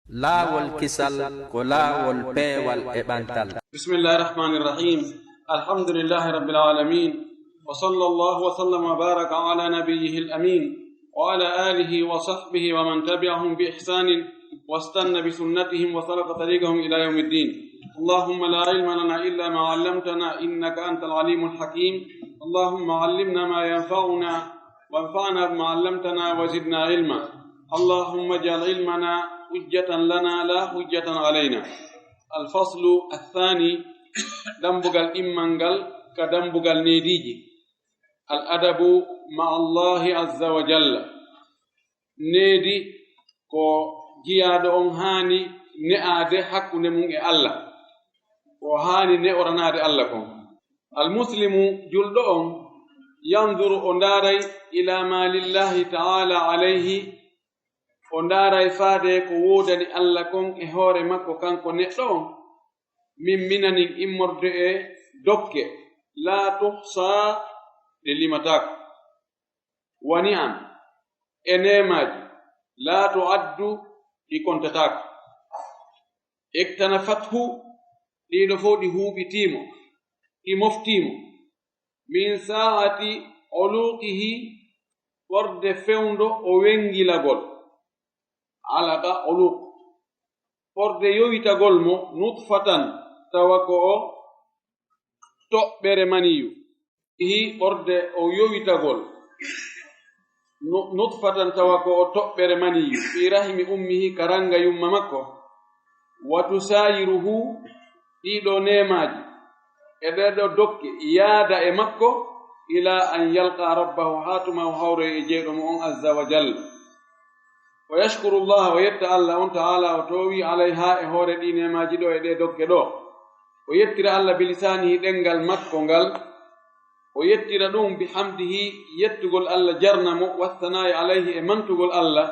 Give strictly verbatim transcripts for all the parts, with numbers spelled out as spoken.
Laawol kisal ko laawol peewal e ɓantal. بسم الله الرحمن الرحيم. الحمد لله رب العالمين. وصلى الله وسلم وبارك على نبيه الأمين وعلى آله وصحبه ومن تبعهم بإحسان واستن بسنتهم وسلك طريقهم إلى يوم الدين. اللهم لا علم لنا إلا ما علمتنا إنك أنت العليم الحكيم. اللهم علمنا ما ينفعنا وانفعنا بما علمتنا وزدنا علما. اللهم اجعل علمنا حجة لنا لا حجة علينا. الفصل الثاني. Dambugal ɗimmal ngal ka dambugal neediiji. الأدب مع الله عز وجل. Needi ko jiyaaɗo on haani ne'aade hakkunde mum e Allah. O haani ne'oranaade Allah kon. Almuslimu, julɗo on, yanzuru, o ndaaray, ila ma lillahi ta'ala alayhi, o ndaaray faade ko woodani Allah kon e hoore makko kanko neɗɗo on, min minanin, immorde e dokke, la tuhsa, ɗe limataako, wa ni'am, e neemaaji, la tu'addu, ɗi kontataako. Iktanafathu, ɗiɗo fof ɗi huuɓitiimo, ɗi moftiimo. Min sa'ati uluqihi, ɓorde fewndo o wengilagol. Alaqa uluq. Ɓorde yowitagol mo, nutfatan, tawa ko o toɓɓere maniyu. Hi ɓorde o yowitagol. Nu-, nutfatan, tawa ko o toɓɓere maniyu. Fi rahimi ummihi, ka ranga yumma makko. Wa tusayiruhu, ɗiɗo neemaaji, e ɗeɗo dokke, yaada e makko, ila an yalqa rabbahu, haa tuma o hawroy e jeyɗo mo on, azza wa jalla. O yashkuru Allah, o yetta Allah on ta'ala, o toowi alayha, e hoore ɗi neemaaji ɗo e ɗe dokke ɗo. O yettira Allah bilisanihi, ɗengal makko ngal. O yettira ɗum bihamdihi, yettugol Allah jarna mo, wassanaa'i alayhi, e mantugol Allah,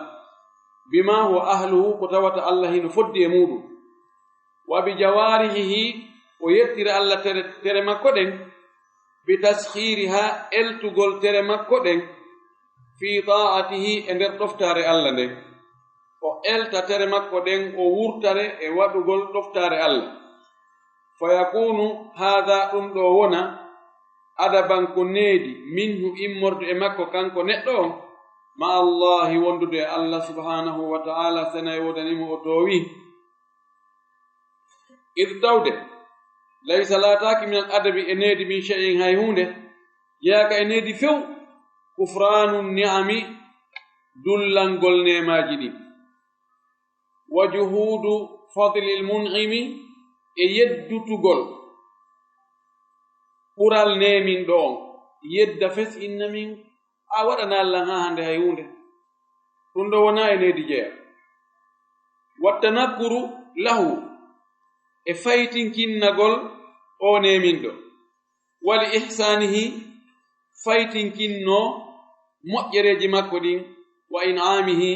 bima huwa ahluhu, ko tawata Allah hino foddi e muuɗum. Wa bi jawarihihi, o yettira Allah tere, tere makko ɗen, bi taskhiriha, eltugol tere makko ɗen, fi ta'atihi, e nder ɗoftaare Allah nden. O elta tere makko ɗen, o wurtare e waɗugol ɗoftaare Allah. Fa yakunu hadha, ɗum ɗo wona, adaban, ko needi, minhu, immorde e makko kanko neɗɗo on, ma Allahi, wondude e Allah subhanahu wa ta'ala, sena e woodani mo o toowi. Id, tawde, laysa, laataaki, min al adabi, e needi, min shay'in, hay huunde, jeyaaka e needi few, kufranu ni'ami, dullangol neemaaji ɗin, wa juhudu fadlil mun'imi, e yeddutugol ɓural neeminɗo on, yedda fes inna min a waɗanaali lan haa hannde hay huunde. Ɗum ɗo wonaa e needi jeya. Wattanakkuru lahu, e faytinkinnagol o neeminɗo. Wali ihsaanihi, faytinkinnoo moƴƴereeji makko ɗin, wa in'aamihi,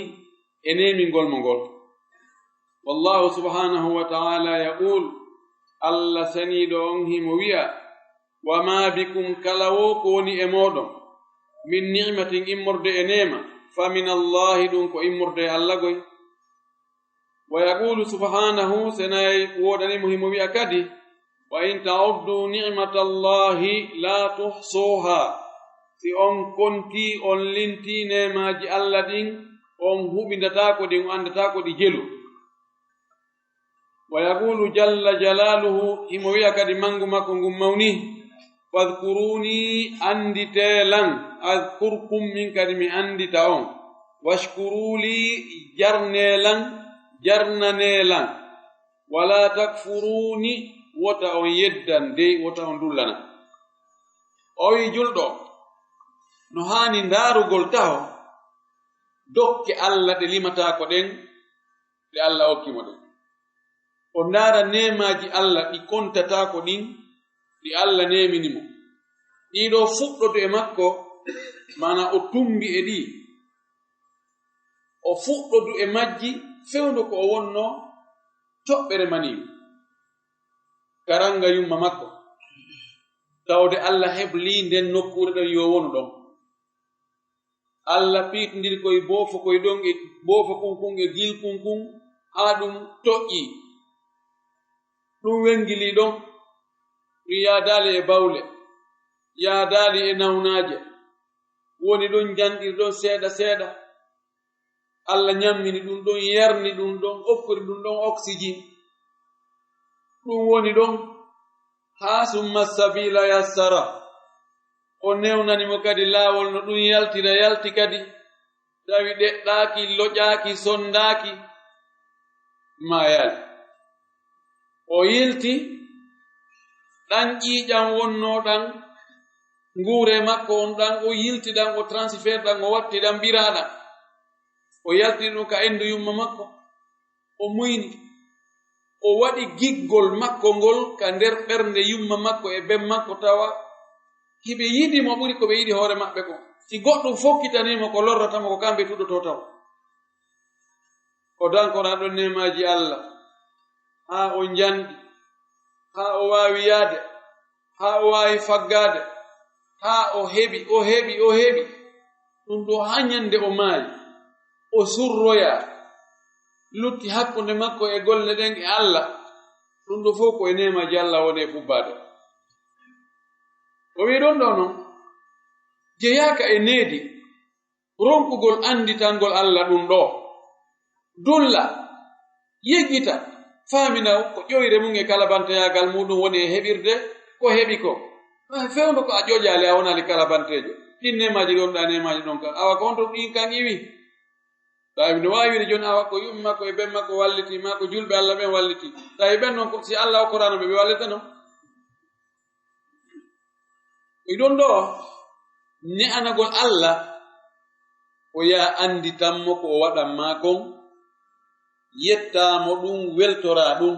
e neemingol mo ngol. Wallahu subhanahu wa ta'ala yaqul, Allah seniiɗo on himo wi'a, wa ma bikum, kala wo ko woni e mooɗon, min ni'matin, immorde e neema, fa min Allahi, ɗum ko immorde e Allah goy. Wa yaqulu subhanahu, senay woodani mo himo wi'a kadi, wa in ta'uddu ni'matallahi la tuhsuha, si on kontii, on lintii neemaaji Allah ɗin, on huɓindataako ɗi, on anndataa ko ɗi jelu. Wa yaqulu jalla jalaluhu, himo wi'a kadi manngu makko ngun mawni, fadhkuruni, annditee lan, adhkurkum, min kadi mi anndita on. Washkuru li, jarnee lan, jarnanee lan. Wala takfuruni, wota on yeddan dey, wota on dullana. O wi'i julɗo, no haani ndaarugol taho dokke Allah ɗe limataako ɗen, ɗe Allah okki mo ɗen. O ndaara neemaaji Allah ɗi kontataako ɗin, ɗi Allah neemini mo. Ɗiɗo fuɗɗodu e makko, maana o tumbi e ɗi. O fuɗɗodu e majji fewndo ko o wonno toɓɓere maniyu. Ka ranga yumma makko. Tawde Allah hebli nden nokkuure ɗon yo wonu ɗon. Allah piitindiri koye boofo koye ɗon e boofo kun kun e gil kun kun, haa ɗum toƴƴii. Ɗum wengilii ɗon, ɗum yaadaali e bawle, yaadaali e nawnaaje, woni ɗon njanɗiri ɗon seeɗa seeɗa. Allah nyammini ɗum ɗon, yarni ɗum ɗon, okkori ɗum ɗon oxygène. Ɗum woni ɗon haa summa sabila yassara. O newnani mo kadi laawol no ɗum yaltira, yalti kadi. Tawi ɗeɗɗaaki, loƴaaki, sondaaki, maayaali. O yilti ɗan ƴiiƴan wonnoo ɗan nguure makko on ɗan, o yilti ɗan, o transfert ɗan, o watti ɗan biraaɗan. O yalti ɗum ka endu yumma makko. O muyni. O waɗi giggol makko ngol ka nder ɓernde yumma makko e ben makko, tawa hiɓe yiɗi mo ɓuri ko ɓe yiɗi hoore maɓɓe kon. Si goɗɗum fokkitanii mo ko lorrata mo, ko kamɓe tuɗotoo taw. O dankoraa ɗon neemaaji Allah, haa o njanɗi, haa o waawi yaade, haa o waawi faggaade, haa o heɓi, o heɓi, o heɓi. Ɗum ɗo haa ñande o maayi, o surroyaa, lutti hakkunde makko e golle ɗen e Allah. Ɗum ɗo fof ko e neemaaji Allah woni e fubbaade. O wi'i ɗum ɗo non, jeyaaka e needi, ronkugol annditangol Allah ɗum ɗo. Dulla, yeggita, faamina ko ƴoyre mum e kalabanteyaagal muɗum woni e heɓirde ko heɓi ko. Fewndo ko a ƴoƴaali, a wonaali kalabanteejo. Ɗin neemaaji ɗon ɗa, neemaaji ɗon kan. Awa ko honto ɗin kan iwi? Tawi no waawi wiide jooni, awa ko yumma makko e ben makko walliti, maa ko julɓe Allah ɓen walliti. Tawi ɓen non ko si Allah okkoraano ɓe, ɓe wallitano? E ɗon ɗo ne'anagol Allah, o yaa annditan mo ko o waɗan maa kon, yettaa mo ɗum, weltoraa ɗum,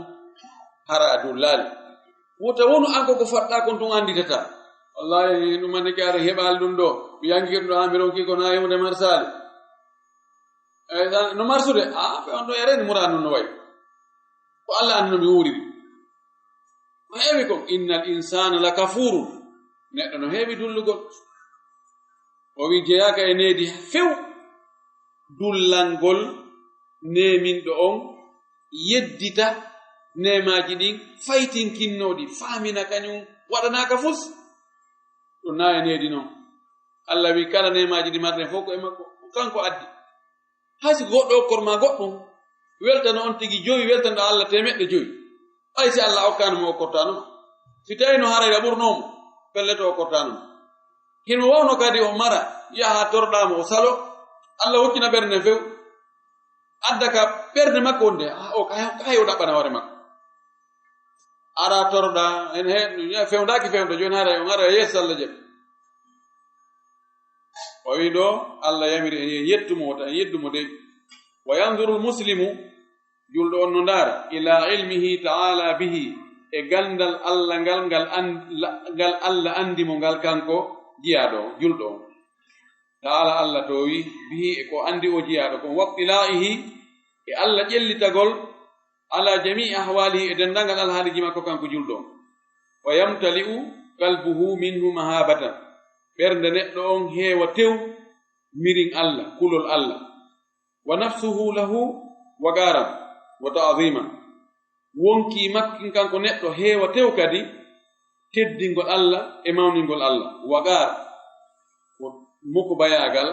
hara a dullaali. Wota wonu an ko ko faɗɗaa kon tun annditataa. Wallahi, ɗum anndi ke aɗa heɓaali ɗum ɗo. Mi yangirɗo an, mi ronki ko na yewde marsaali. Eh, no marsude, ah, ɓe on ɗo e reni muraadu no wayi. Ko Allah anndi no mi wuuriri. Ko heewi kon, innal insaana la kafuurun. Neɗɗo no heewi dullugol. O wi jeyaaka e needi few. Dullangol neeminɗo on, yeddita neemaaji ɗin, faytinkinnooɗi, faamina kañum waɗanaaka fus. Ɗum na e needi non. Allah wi kala neemaaji ɗi marɗen fof ko e makko, ko kanko addi. Hay si goɗɗo okkor ma goɗɗum, weltano on tigi jowi, weltano Allah teemeɗɗe jowi. Hay si Allah okkaano mo, okkortaano ma. Si tawi no haray a ɓurnoo mo, pellet o okkortaano ma. Himo wawno kadi o mara, yaha torɗaa mo, o salo. Allah hokkina ɓernde nden few. Adda ka ɓernde makko wonde, ah, o kay, kay o ɗaɓɓana hoore makko. Ara torɗaa, en he, fewndaaki fewndo, jooni haray on ara yeeso Allah jam. O wi ɗo, Allah yamiri en, en yettu mo, wota en yeddu mo dey. Wa yanzuru al-muslimu, julɗo on no ndaara, ila ilmihi ta'ala bihi, e gandal Allah ngal, ngal an-, la-, ngal Allah andi mo ngal kanko jiyaaɗo on, julɗo on. Ta'ala Allah to wi, bihi e ko andi o jiyaaɗo kon, waqtila'ihi e Allah ƴellitagol, ala jami'i ahwalihi e dendangal alhaaliji makko kanko julɗo on. Wa yamtali'u qalbuhu minhu mahabatan, ɓernde neɗɗo on heewa tew mirin Allah, kulol Allah. Wa nafsuhu lahu waqaran wa ta'ziman. Wonki makkin kanko neɗɗo heewa tew kadi teddingol Allah e mawningol Allah. Waqar ko mokubayaagal,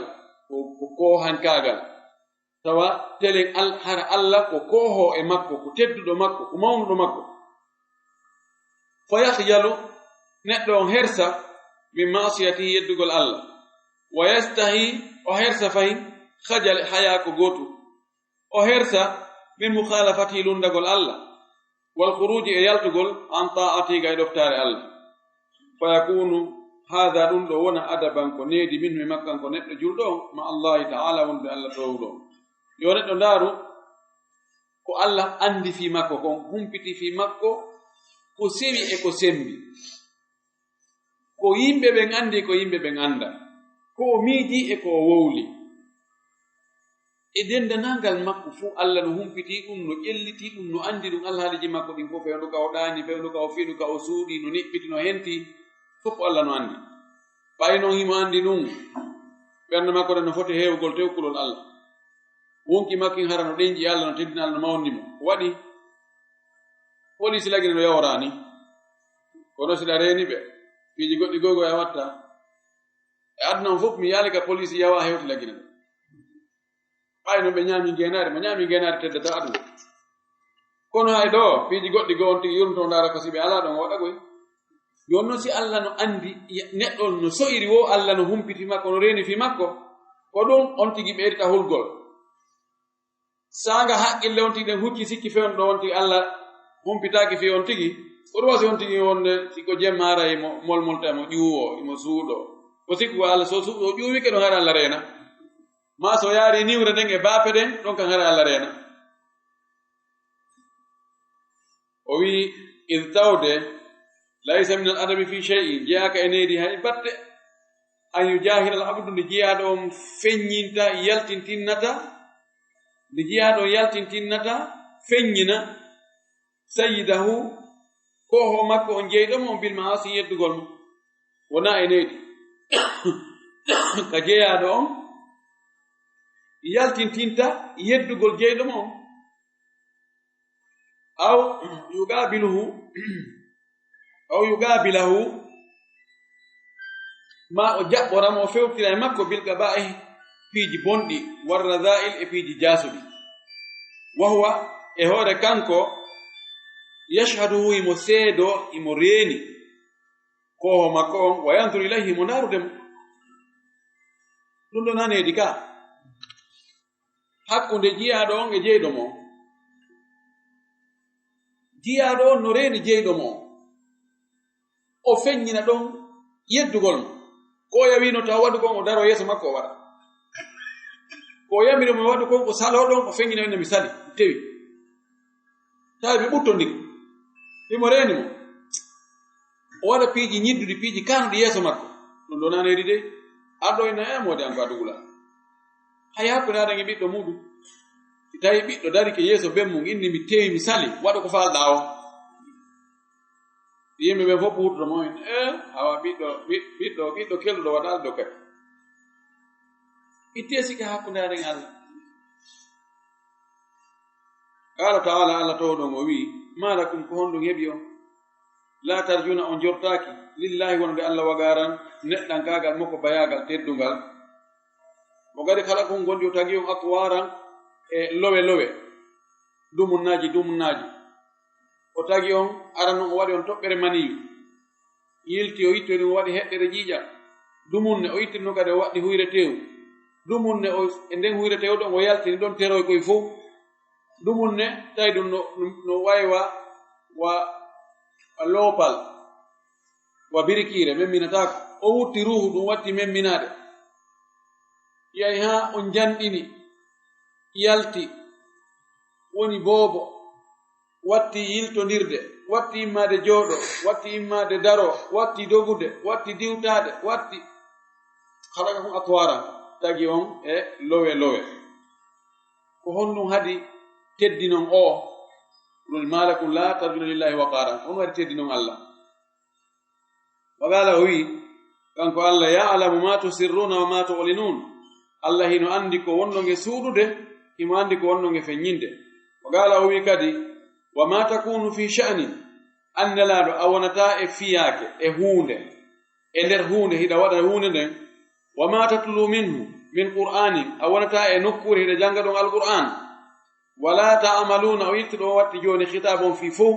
ko, ko koohankaagal. Tawa telen Al-, hara Allah ko koohoo e makko, ko tedduɗo makko, ko mawnuɗo makko. Fa yakhjalu, neɗɗo on hersa, min ma'siyatihi, yeddugol Allah. Wa yastahi, o hersa fahin, khajal, haya ko gootu. O hersa, min mukhalafatihi, lundagol Allah. Wal khuruji, e yaltugol, an ta'atihi, ga e ɗoftaare Allah. Fa yakunu hadha, ɗum ɗo wona adaban ko needi minhu e makko kanko neɗɗo julɗo on, ma Allahi ta'ala, wonde Allah toowuɗo on. Yo neɗɗo ndaaru ko Allah andi fii makko kon, humpiti fii makko ko sewi e ko sembi. Ko yimɓe ɓen andi, ko yimɓe ɓen anda. Ko o miiji e ko o wowli. E dendanangal makko fuu, Allah no humpiti ɗum, no ƴelliti ɗum, no andi ɗum, alhaaliji makko ɗin fof, fewndo ka o ɗaani, fewndo ka o fiɗu, ka o suuɗi, no niɓɓiti, no henti, fof ko Allah no andi. Ɓay non himo andi ɗum, ɓernde makko nden no foti heewugol tew kulol Allah. Wonki makkin hara no ɗenƴi Allah, no teddina Allah, no mawndi mo. Ko waɗi? Poliisi lagine no yawora ni. Kono si ɗa reeni ɓe, piiji goɗɗi gogo e watta. E aduna on fof, mi yaali ka poliisi yawa hewti lagine ɗo. Ɓay no ɓe ñaami ngeenaari, mo ñaami ngeenaari teddata aduna. Kono hay ɗo, piiji goɗɗi goo on tigi yurunto ndaara ko si ɓe alaa ɗon o waɗa koy. Jooni noon si Allah no anndi, ya-, neɗɗo on no so'iri wo Allah no humpiti makko, no reeni fii makko, ko ɗum on tigi ɓeydata hulgol. Saanga haqqille on tigi ɗen hucci sikki fewndo ɗo on tigi Allah humpitaaki fii on tigi, ko ɗum wasi on tigi wonde si ko jemma haray mo molmolta, mo ƴuwo, mo suuɗo. Ko sikku ko Allah so su-, so ƴuwike ɗon hara Allah reena. Ma so yaari niwre nden e baafe ɗen, ɗon kan hara Allah reena. O wi'i, "Id tawde, laysa min al adabi fi shay'in, jeyaaka e needi hay batte, an yujahira al abdu, nde jiyaaɗo on feññinta, yaltintinnata, nde jiyaaɗo on yaltintinnata, feññina, sayyidahu, kooho makko on jeyɗo mo on bil ma'asi, yeddugol mo." Wonaa e needi. Ka jeyaaɗo on, yaltintinta yeddugol jeyɗo mo on. Aw yuqabiluhu, aw yuqabilahu, ma o jaɓɓora mo, o fewtira e makko bil qaba'ihi, piiji bonɗi, war raza'il, e piiji jaasuɗi. Wa huwa, e hoore kanko, yashhaduhu, himo seedo, himo reeni kooho makko on, wa yanzuru ilayhi, himo ndaarude mo. Ɗum ɗo naneedi ka. Hakkunde jiyaaɗo on e jeyɗo mo on. Jiyaaɗo on no reeni jeyɗo mo on. O feññina ɗon yeddugol mo. Ko o yawino taw waɗu kon, o daro yeeso makko o waɗa. Ko o yamiri mo waɗu kon, o saloo ɗon, o feññina ina mi sali, tewi. Tawi ɓe ɓuttondiri. Himo reeni mo. O waɗa piiji ñidduɗi, piiji kaanuɗi yeeso makko. Ɗum ɗo naneedi de. Arɗo ina e moode an ko a dugula. Hay hakkunde aɗa e ɓiɗɗo muɗum. Si tawi ɓiɗɗo darike yeeso ben mum, inni mi tewi, mi sali, waɗu ko faalɗaa o. Yimɓe ɓen fof ɓurtuɗo mo en, eh, awa ɓiɗɗo, ɓi-, ɓiɗɗo, ɓiɗɗo kelɗo waɗaali ɗo kadi. Ittee sika hakkunde aɗen Allah. Qala ta'ala, Allah towɗon o wi'i, "Ma lakum, ko honɗum heɓi on? La tarjuna, on jortaaki, lillahi, wonde Allah, waqaran, neɗɗankaagal makko, bayaagal, teddungal. Wa qad khalaqakum, gonɗi o tagi on, atwaran, e lowe lowe, dumunnaaji dumunnaaji. O tagi on, aran non o waɗi on toɓɓere maniyu. Yilti, o itti ɗum, o waɗi heɗɗere ƴiiƴam. Dumunne, o itti ɗum kadi, o waɗi huyre tew. Dumunne, o, e nden huyre tew ɗon, o yaltini ɗon teroy koy fow. Dumunne, tawi ɗum no, no waywa wa, wa loopal, wa birikiire, memminataako. O wutti ruuhu, ɗum watti memminaade. Yahi haa o njanɗini, yalti, woni boobo, watti yiltondirde, watti immaade jooɗo, watti immaade daro, watti dogude, watti diwtaade, watti khalaqakum atwara, tagi on e lowe lowe. Ko honɗum haɗi teddinon o? Ɗum ma lakum la tarjuna lillahi waqara. Honɗum haɗi teddinon Allah?" Wa qala, o wi'i, kanko Allah, "Ya'lamu ma tusirruna wa ma tu'linun." Allah hino andi ko wonɗon e suuɗude, himo andi ko wonɗon e feññinde. Wa qala, o wi'i kadi, "Wa ma takunu fi sha'nin." An Nelaaɗo, a wonataa e fiyaake, e huunde, e nder huunde, hiɗa waɗa huunde nden. "Wa ma tatlu minhu min qur'anin." A wonataa e nokkuure hiɗa jannga ɗon Alqur'aan. "Wa la ta'maluna", o itti ɗo, o watti jooni khitaab on fii fow.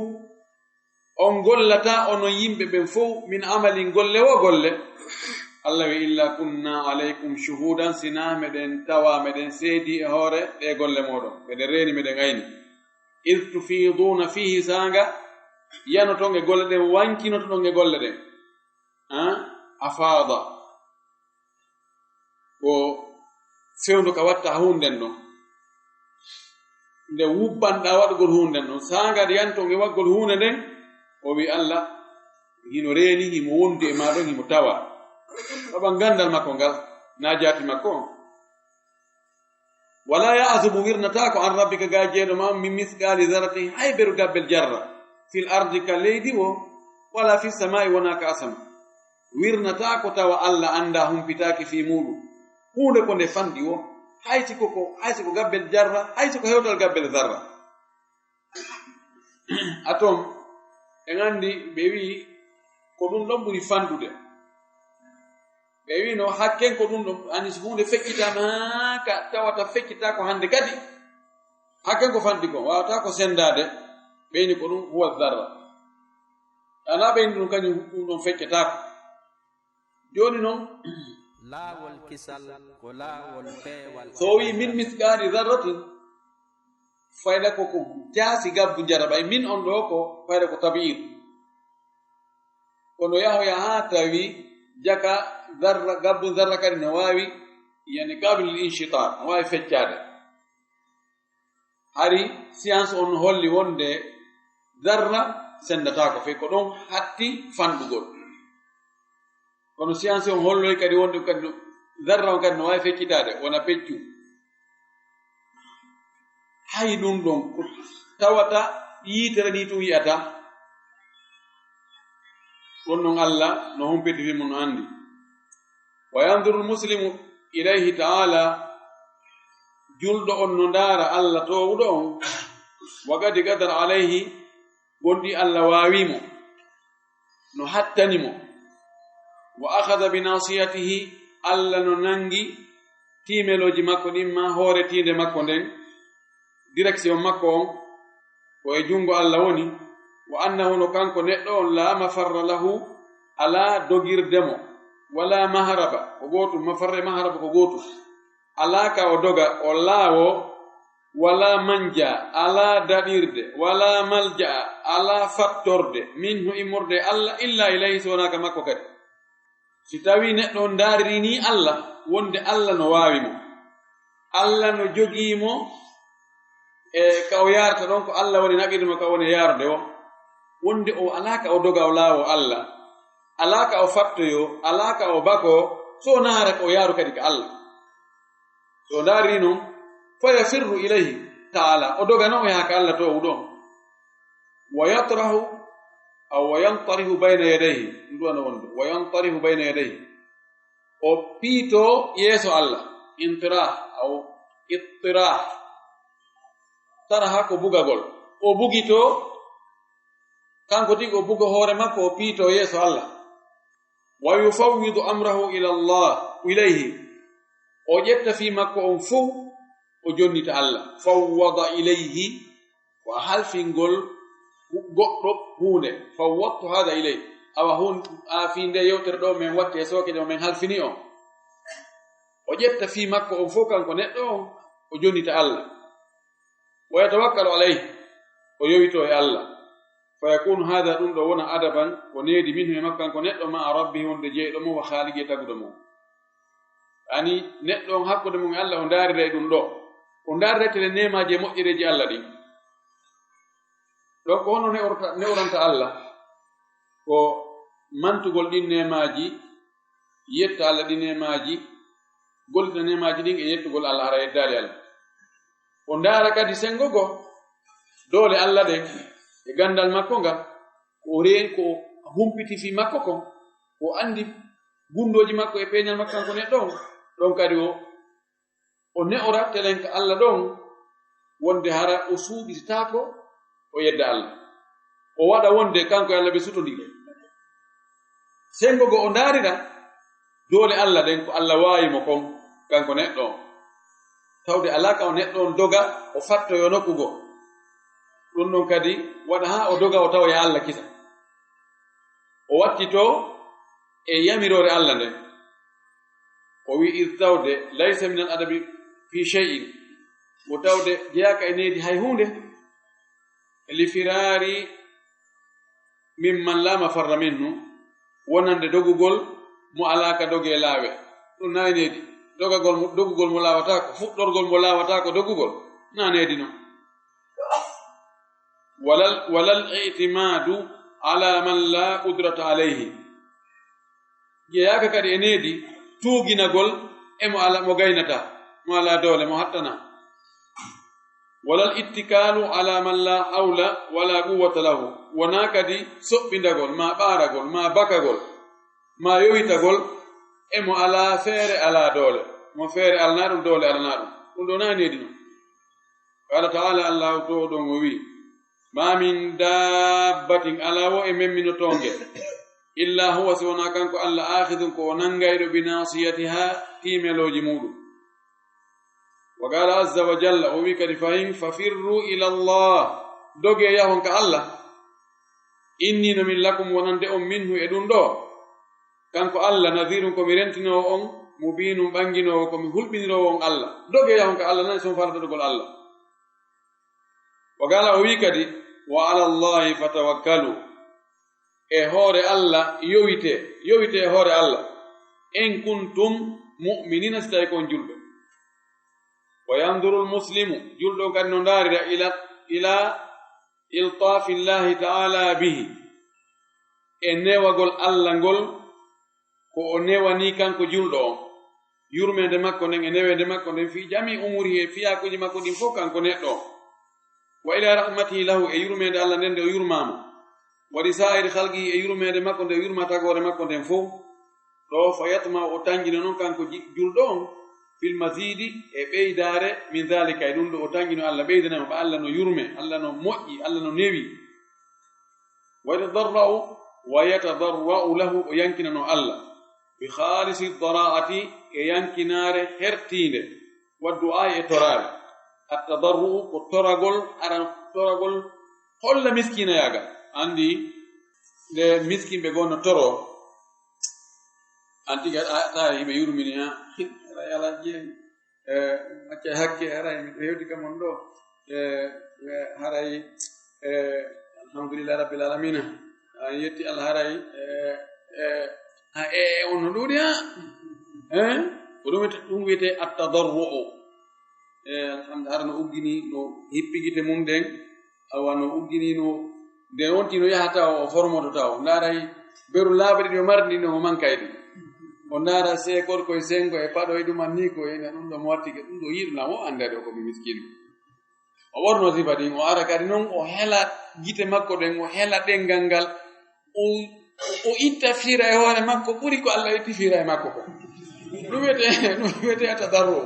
"On gollataa onon yimɓe ɓen fow, min amalin, golle wo golle." Allah wi, "Illa kunna alaykum shuhudan", sinaa meɗen tawa, meɗen seedi e hoore ɗe golle mooɗon. Meɗen reeni, meɗen ayni. "Id tufiduna fihi", saanga yanoton e golle ɗen, wankinotoɗon e golle ɗen. Ah, afada. Ko fewndo ka watta huunden ɗon. Nde wubbanɗaa waɗugol huunden ɗon, saanga nde yanton e waɗgol huunde nden, o wi Allah, hino reeni, himo wondi e maa ɗon, himo tawa. Sabu gandal makko ngal, na jaati makko on. "Wala ya'zubu", wirnataako, "an rabbika", ga jeeɗo ma on, "min misqali zarratin", hay beru gabbel jarra, "fil ardi", ka leydi wo, "wala fis samai", wona ka asama. Wirnataako tawa Allah annda, humpitaaki fii muuɗum. Huunde ko nde fanɗi wo. Hay si ko, ko, hay si ko gabbel jarra, hay si ko hewtal gabbel zarra. Atom, en anndi ɓe wi'i ko ɗum ɗon ɓuri fanɗude. Ɓe wi'no hakken ko ɗum ɗon, ani so huunde feccitaama ka tawata feccitaako hannde kadi, hakken ko fanɗi kon, waawata ko senndaade, ɓe wi'ni ko ɗum huwa zarra. Ana ɓe wi'ni ɗum kañum ɗum ɗon feccataako. Jooni non, laawol kisal ko laawol peewal. So o wi'i min misqaali zarratin, fayda ko, ko jaasi gabbu njara ɓay min on ɗoo ko fayda ko tabiir. Kono yahoya haa tawi jaka zarra, gabbu zarra kadi no waawi, yani, qabil inshitaar, no waawi feccaade. Hari science on holli wonde zarra senndataako fey ko ɗon hatti fanɗugol. Kono science on holloy kadi wonde kadi no, zarra on kadi no waawi feccitaade, wona peccu. Hay ɗum ɗon ko tawata yiitere ni tun yi'ata. Ɗum ɗon Allah no humpiti fii mun, no anndi. Wa yanzuru al-muslimu ilayhi ta'ala, julɗo on no ndaara Allah toowuɗo on, wa qad qadara alayhi, gonɗi Allah waawi mo, no hattani mo. Wa akhadha bi nasiyatihi, Allah no nangi tiimelooji makko ɗin, ma hoore tiinde makko nden, direction makko on, ko e junngo Allah woni. Wa annahu, no kanko neɗɗo on, la mafarra lahu, alaa dogirde mo, wala maharaba, ko gootum, mafarra e maharaba ko gootum. Alaa ka o doga, o laawo, wala manja, alaa daɗirde, wala malja'a, alaa fattorde, minhu, immorde e Allah, illa ilayhi, so wonaa ka makko kadi. Si tawii neɗɗo on ndaaririi nii Allah, wonde Allah no waawi mo, Allah no jogii mo, e ka o yaarata ɗon, ko Allah woni naɓirde mo, ka o woni e yaarude o, wonde o alaa ka o doga o laawo Allah, alaa ka o fattoyoo, alaa ka o bakoo, so wonaa hara ka o yaaru kadi ka Allah. So o ndaaririi non, fa yafirru ilayhi ta'ala, o dogana o yaha ka Allah toowuɗo on. Wa yatrahu, aw wa yantarihu bayna yadayhi, ɗum ɗum wona wonde, wa yantarihu bayna yadayhi, o piitoo yeeso Allah, intirah, aw ittirah, taraha ko bugagol, o bugitoo, kanko tigi o buga hoore makko, o piitoo yeeso Allah. Wa yufawwidu amrahu ila Allah, ilayhi, o ƴetta fii makko on fow, o jonnita Allah. Fawwada ilayhi, ko a halfingol goɗɗo huunde. Fawwadtu hada ilayhi, awa hun-, a fii nde yewtere ɗo men watti e sooke ɗo men halfini on. O ƴetta fii makko on fow kanko neɗɗo on, o jonnita Allah. Wa yatawakkalu alayhi, o yowitoo e Allah. Fa yakunu hada, ɗum ɗo wona adaban, ko needi minhu e makko kanko neɗɗo, ma'a rabbihi, wonde jeyɗo mo, wa khaliqi, e taguɗo mo. Ani neɗɗo on hakkunde mum e Allah, o ndaarira e ɗum ɗo. O ndaarira tele neemaaji e moƴƴereeji Allah ɗin. Ɗo ko hono ne'orta-, ne'oranta Allah? Ko mantugol ɗin neemaaji, yetta Allah ɗin neemaaji, gollita neemaaji ɗin e yettugol Allah, hara yeddaali Allah. O ndaara kadi senngo goo doole Allah ɗen e ganndal makko ngal, ko o reen-, ko o humpiti fii makko kon, ko o anndi gunndooji makko e peeñal makko kanko neɗɗo on. Ɗon kadi o, o ne'ora telenka Allah ɗon, wonde hara o suuɗitaako o yedda Allah. O waɗa wonde kanko e Allah ɓe sutondiri. Senngo goo o ndaarira doole Allah ɗen, ko Allah waawi mo kon, kanko neɗɗo on. Tawde alaa ka o neɗɗo on doga, o fattoyoo nokku goo. Ɗum ɗon kadi waɗa haa o doga, o tawoya Allah kisa. O wattitoo e yamiroore Allah nden. O wi'i, id tawde, laysa min al adabi fi shay'in, ko tawde jeyaaka e needi hay huunde, li firaari mimman la mafarra minhu, wonande dogugol mo alaa ka dogee laawe. Ɗum naa e needi. Dogagol mo, dogugol mo laawataako, fuɗɗorgol mo laawataako dogugol, naa needi non. Walal, walal i'timaadu ala man la qudrata alayhi. Jeyaaka kadi e needi tuuginagol e mo ala, mo gaynata, mo alaa doole, mo hattanaa. Walal ittikaalu ala man la hawla wala quwwata lahu. Wonaa kadi soɓɓindagol, maa ɓaaragol, maa bakagol, maa yowitagol e mo alaa feere, alaa doole. Mo feere alanaa ɗum, doole alanaa ɗum. Ɗum ɗo na needi non. Qala ta'ala, Allahu to ɗon o wi, "Ma min dabbatin, alaa wo e memminotongel, illa huwa, si wonaa kanko Allah, akhidun, ko o nangayɗo, bi nasiyatiha, tiimelooji muɗum." Wa qala azza wa jalla, o wi kadi fahin, "Fafirru ila Allah, doge yahon ka Allah. Inni, no min lakum wonande on, minhu, e ɗum ɗo. Kanko Allah, nadhirun, ko mi rentinoowo on, mubinun, ɓanginoowo, ko mi hulɓiniroowo on Allah." Doge yahon ka Allah, nan si on farata dogol Allah. Wa qala, o wi kadi, "Wa ala Allahi fatawakkalu." E hoore Allah yowite, yowite e hoore Allah. "In kuntum mu'minina", si tawi ko on julɓe. "Wa yanzuru al-muslimu", julɗo on kadi no ndaarira, "ila, ila iltafillahi ta'ala bihi", e newagol Allah ngol, ko o newani kanko julɗo on. Yurmeende makko nden e neweende makko nden fii jami umurihi, e fiyaakuuji makko ɗin fof kanko neɗɗo on. "Wa ila rahmatihi lahu", e yurmeende Allah nden nde o yurmaama. "Wa li sa'iri khalqihi", e yurmeende makko nde o yurma tagoore makko nden fof. Ɗo, "fa yatma", o tanƴino non kanko ji-, julɗo on, "fil mazidi", e ɓeydaare, "min dhalika", e ɗum ɗo o tanƴino Allah ɓeydanamo, ɓa Allah no yurme, Allah no moƴƴi, Allah no newi. "Wa yatadarra'u", "wa yatadarra'u lahu", o yankinano Allah, "bi khalisi dara'ati", e yankinaare hertiinde, "wa du'a'i", e toraare. At-tadarru'u ko toragol, ara toragol holla miskiinayaagal. Anndi nde miskinɓe goo no toro, an tigi a, a, tawi hiɓe yurmini, ha, haray ala jeyi. E, acca hakke, haray miɗo hewti ka mon ɗo. E, e, haray, e, alhamdulillahi rabbil alamina. A yetti Allah, haray, e, e, a, e, e, on no ɗuuɗi, ha? E, ko ɗum wiyete, ɗum wiyete at-tadarru'u. E, alhamdu-, hara no uggini, no hippi gite mum ɗen, awa no uggini, no, nde wonti no yaha taw, o formoto taw. Ndaaray beru laaɓa ɗiɗi o mardi, no o mankay ɗi. O ndaara seekor koye sengo e paɗo e ɗum anni ko ena ɗum ɗo mo watti ke, ɗum ɗo yiɗu na o annda ɗo ko mi miskino. O ɓorno sifa ɗin, o ara kadi non, o hela gite makko ɗen, o hela ɗengal ngal, o, o itta fiira e hoore makko ɓuri ko Allah itti fiira e makko ko. Ɗum wiyete, ɗum wiyete tadarru.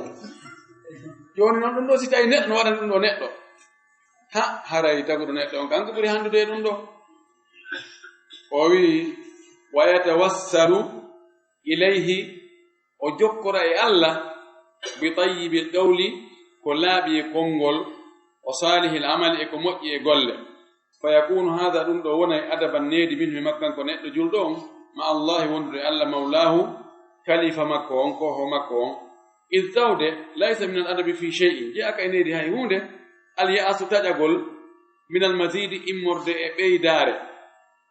Jooni non ɗum ɗo, si tawi neɗɗo no waɗa ɗum ɗo neɗɗo, ha, haray taguɗo neɗɗo on kanko ɓuri handude e ɗum ɗo. O wi'i, "Wa yatawassalu ilayhi", o jokkora e Allah, "bi tayyibil qawli", ko laaɓi e konngol, "wa salihil amali", e ko moƴƴi e golle. "Fa yakunu hadha", ɗum ɗo wonay adaban needi, minhu, e makko kanko neɗɗo julɗo on, ma Allahi, wondude e Allah, mawlahu, kalifa makko on, ko ho makko on. "Id", tawde, "laysa min al adabi fi shay'in", jeyaaka e needi hay huunde, "al ya'su", taƴagol, "min al mazidi", immorde e ɓeydaare,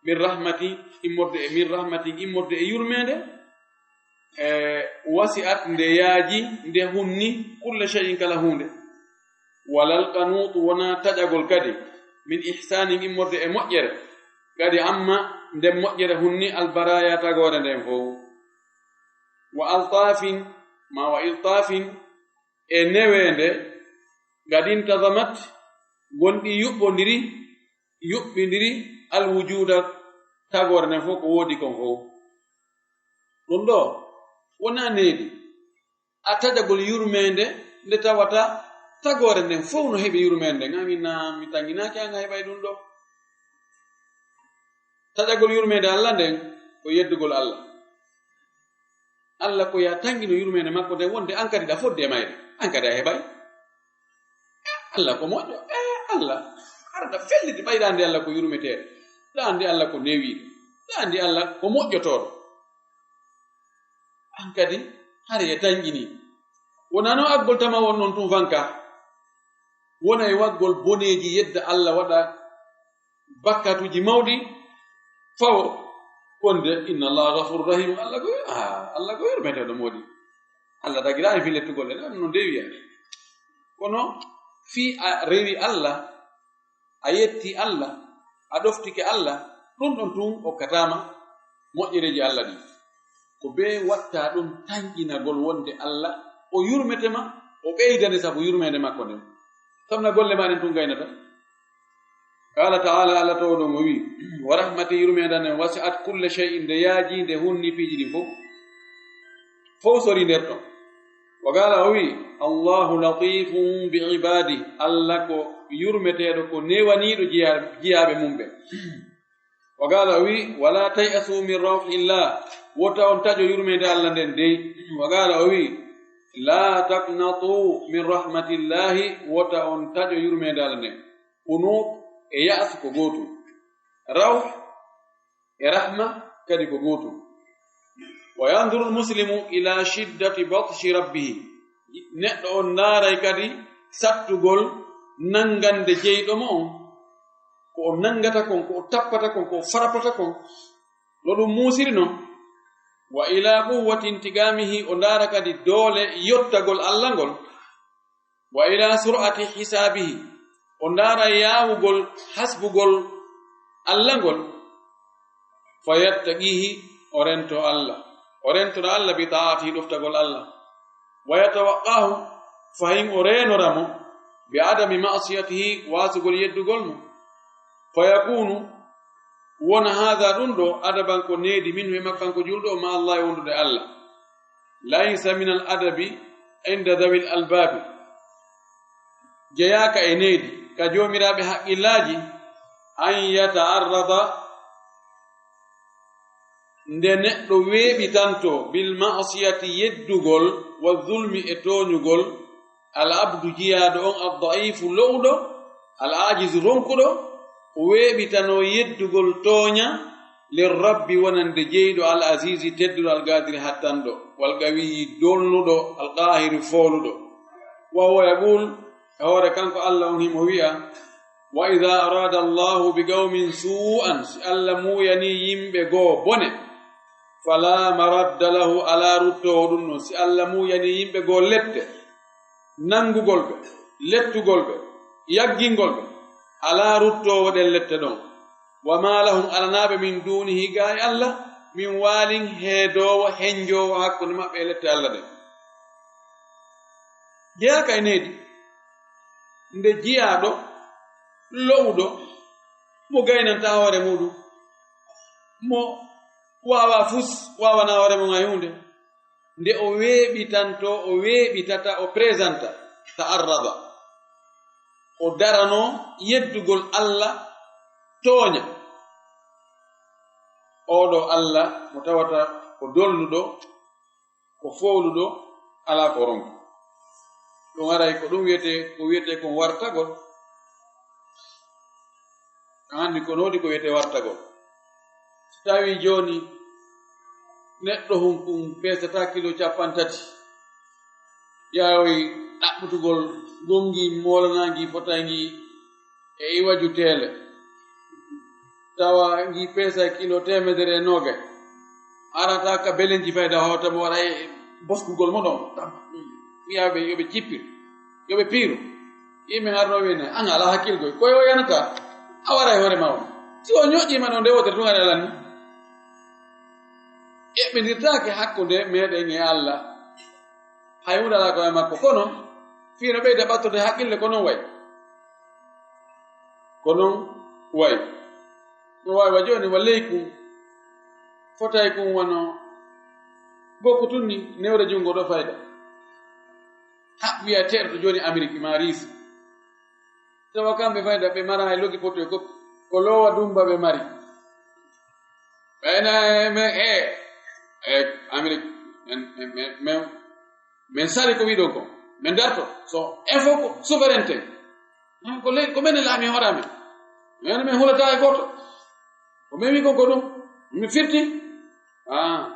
"min rahmati", immorde e "min rahmati", immorde e yurmeende, e "wasi'at", nde yaaji, nde hunni, "kulla shay'in", kala huunde. "Walal qanutu", wonaa taƴagol kadi, "min ihsanin", immorde e moƴƴere, "qad amma", nden moƴƴere hunni, "al baraya", tagoore nden fow. "Wa altafin", ma "wa iltafin", e neweende, "qad intazamat", gonɗi yuɓɓondiri, yuɓɓindiri, "al wujuda", tagoore nden fow, ko woodi kon fow. Ɗum ɗo wonaa needi. A taƴagol yurmeende nde tawata tagoore nden fow no heɓi yurmeende nden. Amin na mi tannginaaki an a heɓay ɗum ɗo. Taƴagol yurmeende Allah nden ko yeddugol Allah. Allah ko ya tanngino yurmeende makko nden wonde an kadi ɗa fodde e mayre. An kadi a heɓay. Eh, Allah ko moƴƴo. Eh, Allah. Hara ɗa felliti ɓay ɗa anndi Allah ko yurmeteeɗo. Ɗa anndi Allah ko newiiɗo. Ɗa anndi Allah ko moƴƴotooɗo. An kadi, hari e tanƴini. Wonaa noon aggol tama won noon tun fanka. Wona e waggol boneeji, yedda Allah, waɗa bakkatuuji mawɗi, fawo konde, "Inna Allah ghafurur rahim." Allah ko, ah, Allah ko yurmeteeɗo moodi. Allah tagiraani fii lettugol en, an no ndewi en. Kono fii a rewi Allah, a yetti Allah, a ɗoftike Allah, ɗum ɗon tun okkataama moƴƴereeji Allah ɗin. Ko bee watta ɗum tanƴinagol wonde Allah o yurmete ma, o ɓeydane sabu yurmeende makko nden. Sabu na golle ma ɗen tun gaynata. Qaala ta'aala, Allah towɗo mo wi'i, "Wa rahmati", yurmeende an nden, "wasi'at kulla shay'in", nde yaaji, nde hunni piiji ɗin fow. Fow sori nder ɗon. Wa qala, o wi, Allahu latifun bi ibadi, Allah ko yurmeteeɗo, ko newaniiɗo jiya-, jiyaaɓe mum ɓe. Wa qala, o wi, wala tay'asu min rawhillah, wota on taƴo yurmeende Allah nden dey. Wa qala, o wi, la taqnatu min rahmatillahi, wota on taƴo yurmeende Allah nden. Qunut e ya'su ko gootum. Rawh e rahma kadi ko gootum. Wa yanzuru al-muslimu ila shiddati batshi rabbihi. Neɗɗo on ndaaray kadi sattugol nanngande jeyɗo mo on. Ko o nanngata kon, ko o tappata kon, ko o farapata kon. No ɗum muusiri non. Wa ila quwwati intiqamihi, o ndaara kadi doole yottagol Allah ngol. Wa ila sur'ati hisabihi, o ndaara yaawugol hasbugol Allah ngol. Fa yattaqihi, o rento Allah, o rentora Allah bi ta'atihi, ɗoftagol Allah. Wa yatawaqqahu, fahin o reenora mo, bi adami ma'siyatihi, waasugol yeddugol mo. Fa yakunu, wona haada ɗum ɗo, adaban ko needi, minhu e makko kanko julɗo o, ma Allah e wondude Allah. Laysa min al adabi inda dhawil albabi, jeyaaka e needi ka joomiraaɓe haqqillaaji, an yata'arrada, nde neɗɗo weeɓitanto, bil ma'siyati, yeddugol, wa zulmi, e tooñugol, al abdu, jiyaaɗo on, ad da'ifu, lo'uɗo, al ajizu, ronkuɗo, o weeɓitano yeddugol tooña, lir rabbi, wonande jeyɗo, al azizi, tedduɗo, al qadiri, hattanɗo, wal qawiyi, dolnuɗo, al qahiri, fooluɗo. Wa huwa yaqul, e hoore kanko Allah on himo wi'a, wa idha arada Allahu bi qawmin su'an, si Allah muuyani yimɓe goo bone, fala maradda lahu, ala ruttoowo ɗum ɗon. Si Allah muuyani yimɓe goo lette, nanngugol ɓe, lettugol ɓe, yaggingol ɓe, alaa ruttoowo ɗen lette ɗon. Wa ma lahum, alanaaɓe, min dunihi, gaa e Allah, min waalin heedoowo, henjoowo hakkunde maɓɓe e lette Allah ɗen. Jeyaaka e needi, nde jiyaaɗo, lo'uɗo, mo gaynanta hoore muɗum, mo waawa fus, waawana hoore mum hay huunde. Nde o weeɓitanto, o weeɓitata, o présenta, ta'arrada. O darano yeddugol Allah tooña. Oɗo Allah mo tawata ko dolnuɗo, ko fooluɗo, alaa ko ronki. Ɗum aray ko ɗum wiyetee, ko wiyetee kon wartagol. A anndi ko noodi ko wiyetee wartagol. Si tawii jooni neɗɗo hunkun peesataa kilo cappanɗe tati, ƴaawoy ɗaɓɓutugol ngongi moolanaangi fotay ngi e iwaju teele, tawa ngi peesay kilo teemedere e noogay, arata ka belenji fayda hoota mo waɗa e boskugol mo ɗon. Wiya ɓe yo ɓe cippir, yo ɓe piiru. Yimɓe ngarno wiine, an alaa hakkilgoy, ko yo yanata, a waray hoore ma on. Si o ñoƴƴiima ɗon nde wootere tun aɗa alani. Eɓɓindirtaake hakkunde meɗen e Allah. Hay huunde alaa ko e makko, kono fii no ɓeyda ɓattorde haqqille, ko non way. Ko non way. No waawi wa jooni, wa leykum, fotay kun wano gokku tun ni, newre junngo ɗo fayda. Ha, wiya teeɗo to jooni Amerik ma riisi. Tawa kamɓe fayda ɓe mara hay loki poto e gokku. Ko loowa dumba ɓe mari. Ɓayna men, e, e, Amerik, men, men, men, men, men sali ko wiɗon ko. Men darto. So, info ko souveraineté. Ko le-, ko men e laami hoore amen. Men, men hulata e gooto. Ko men wi kon ko ɗum. Min firti. Ah.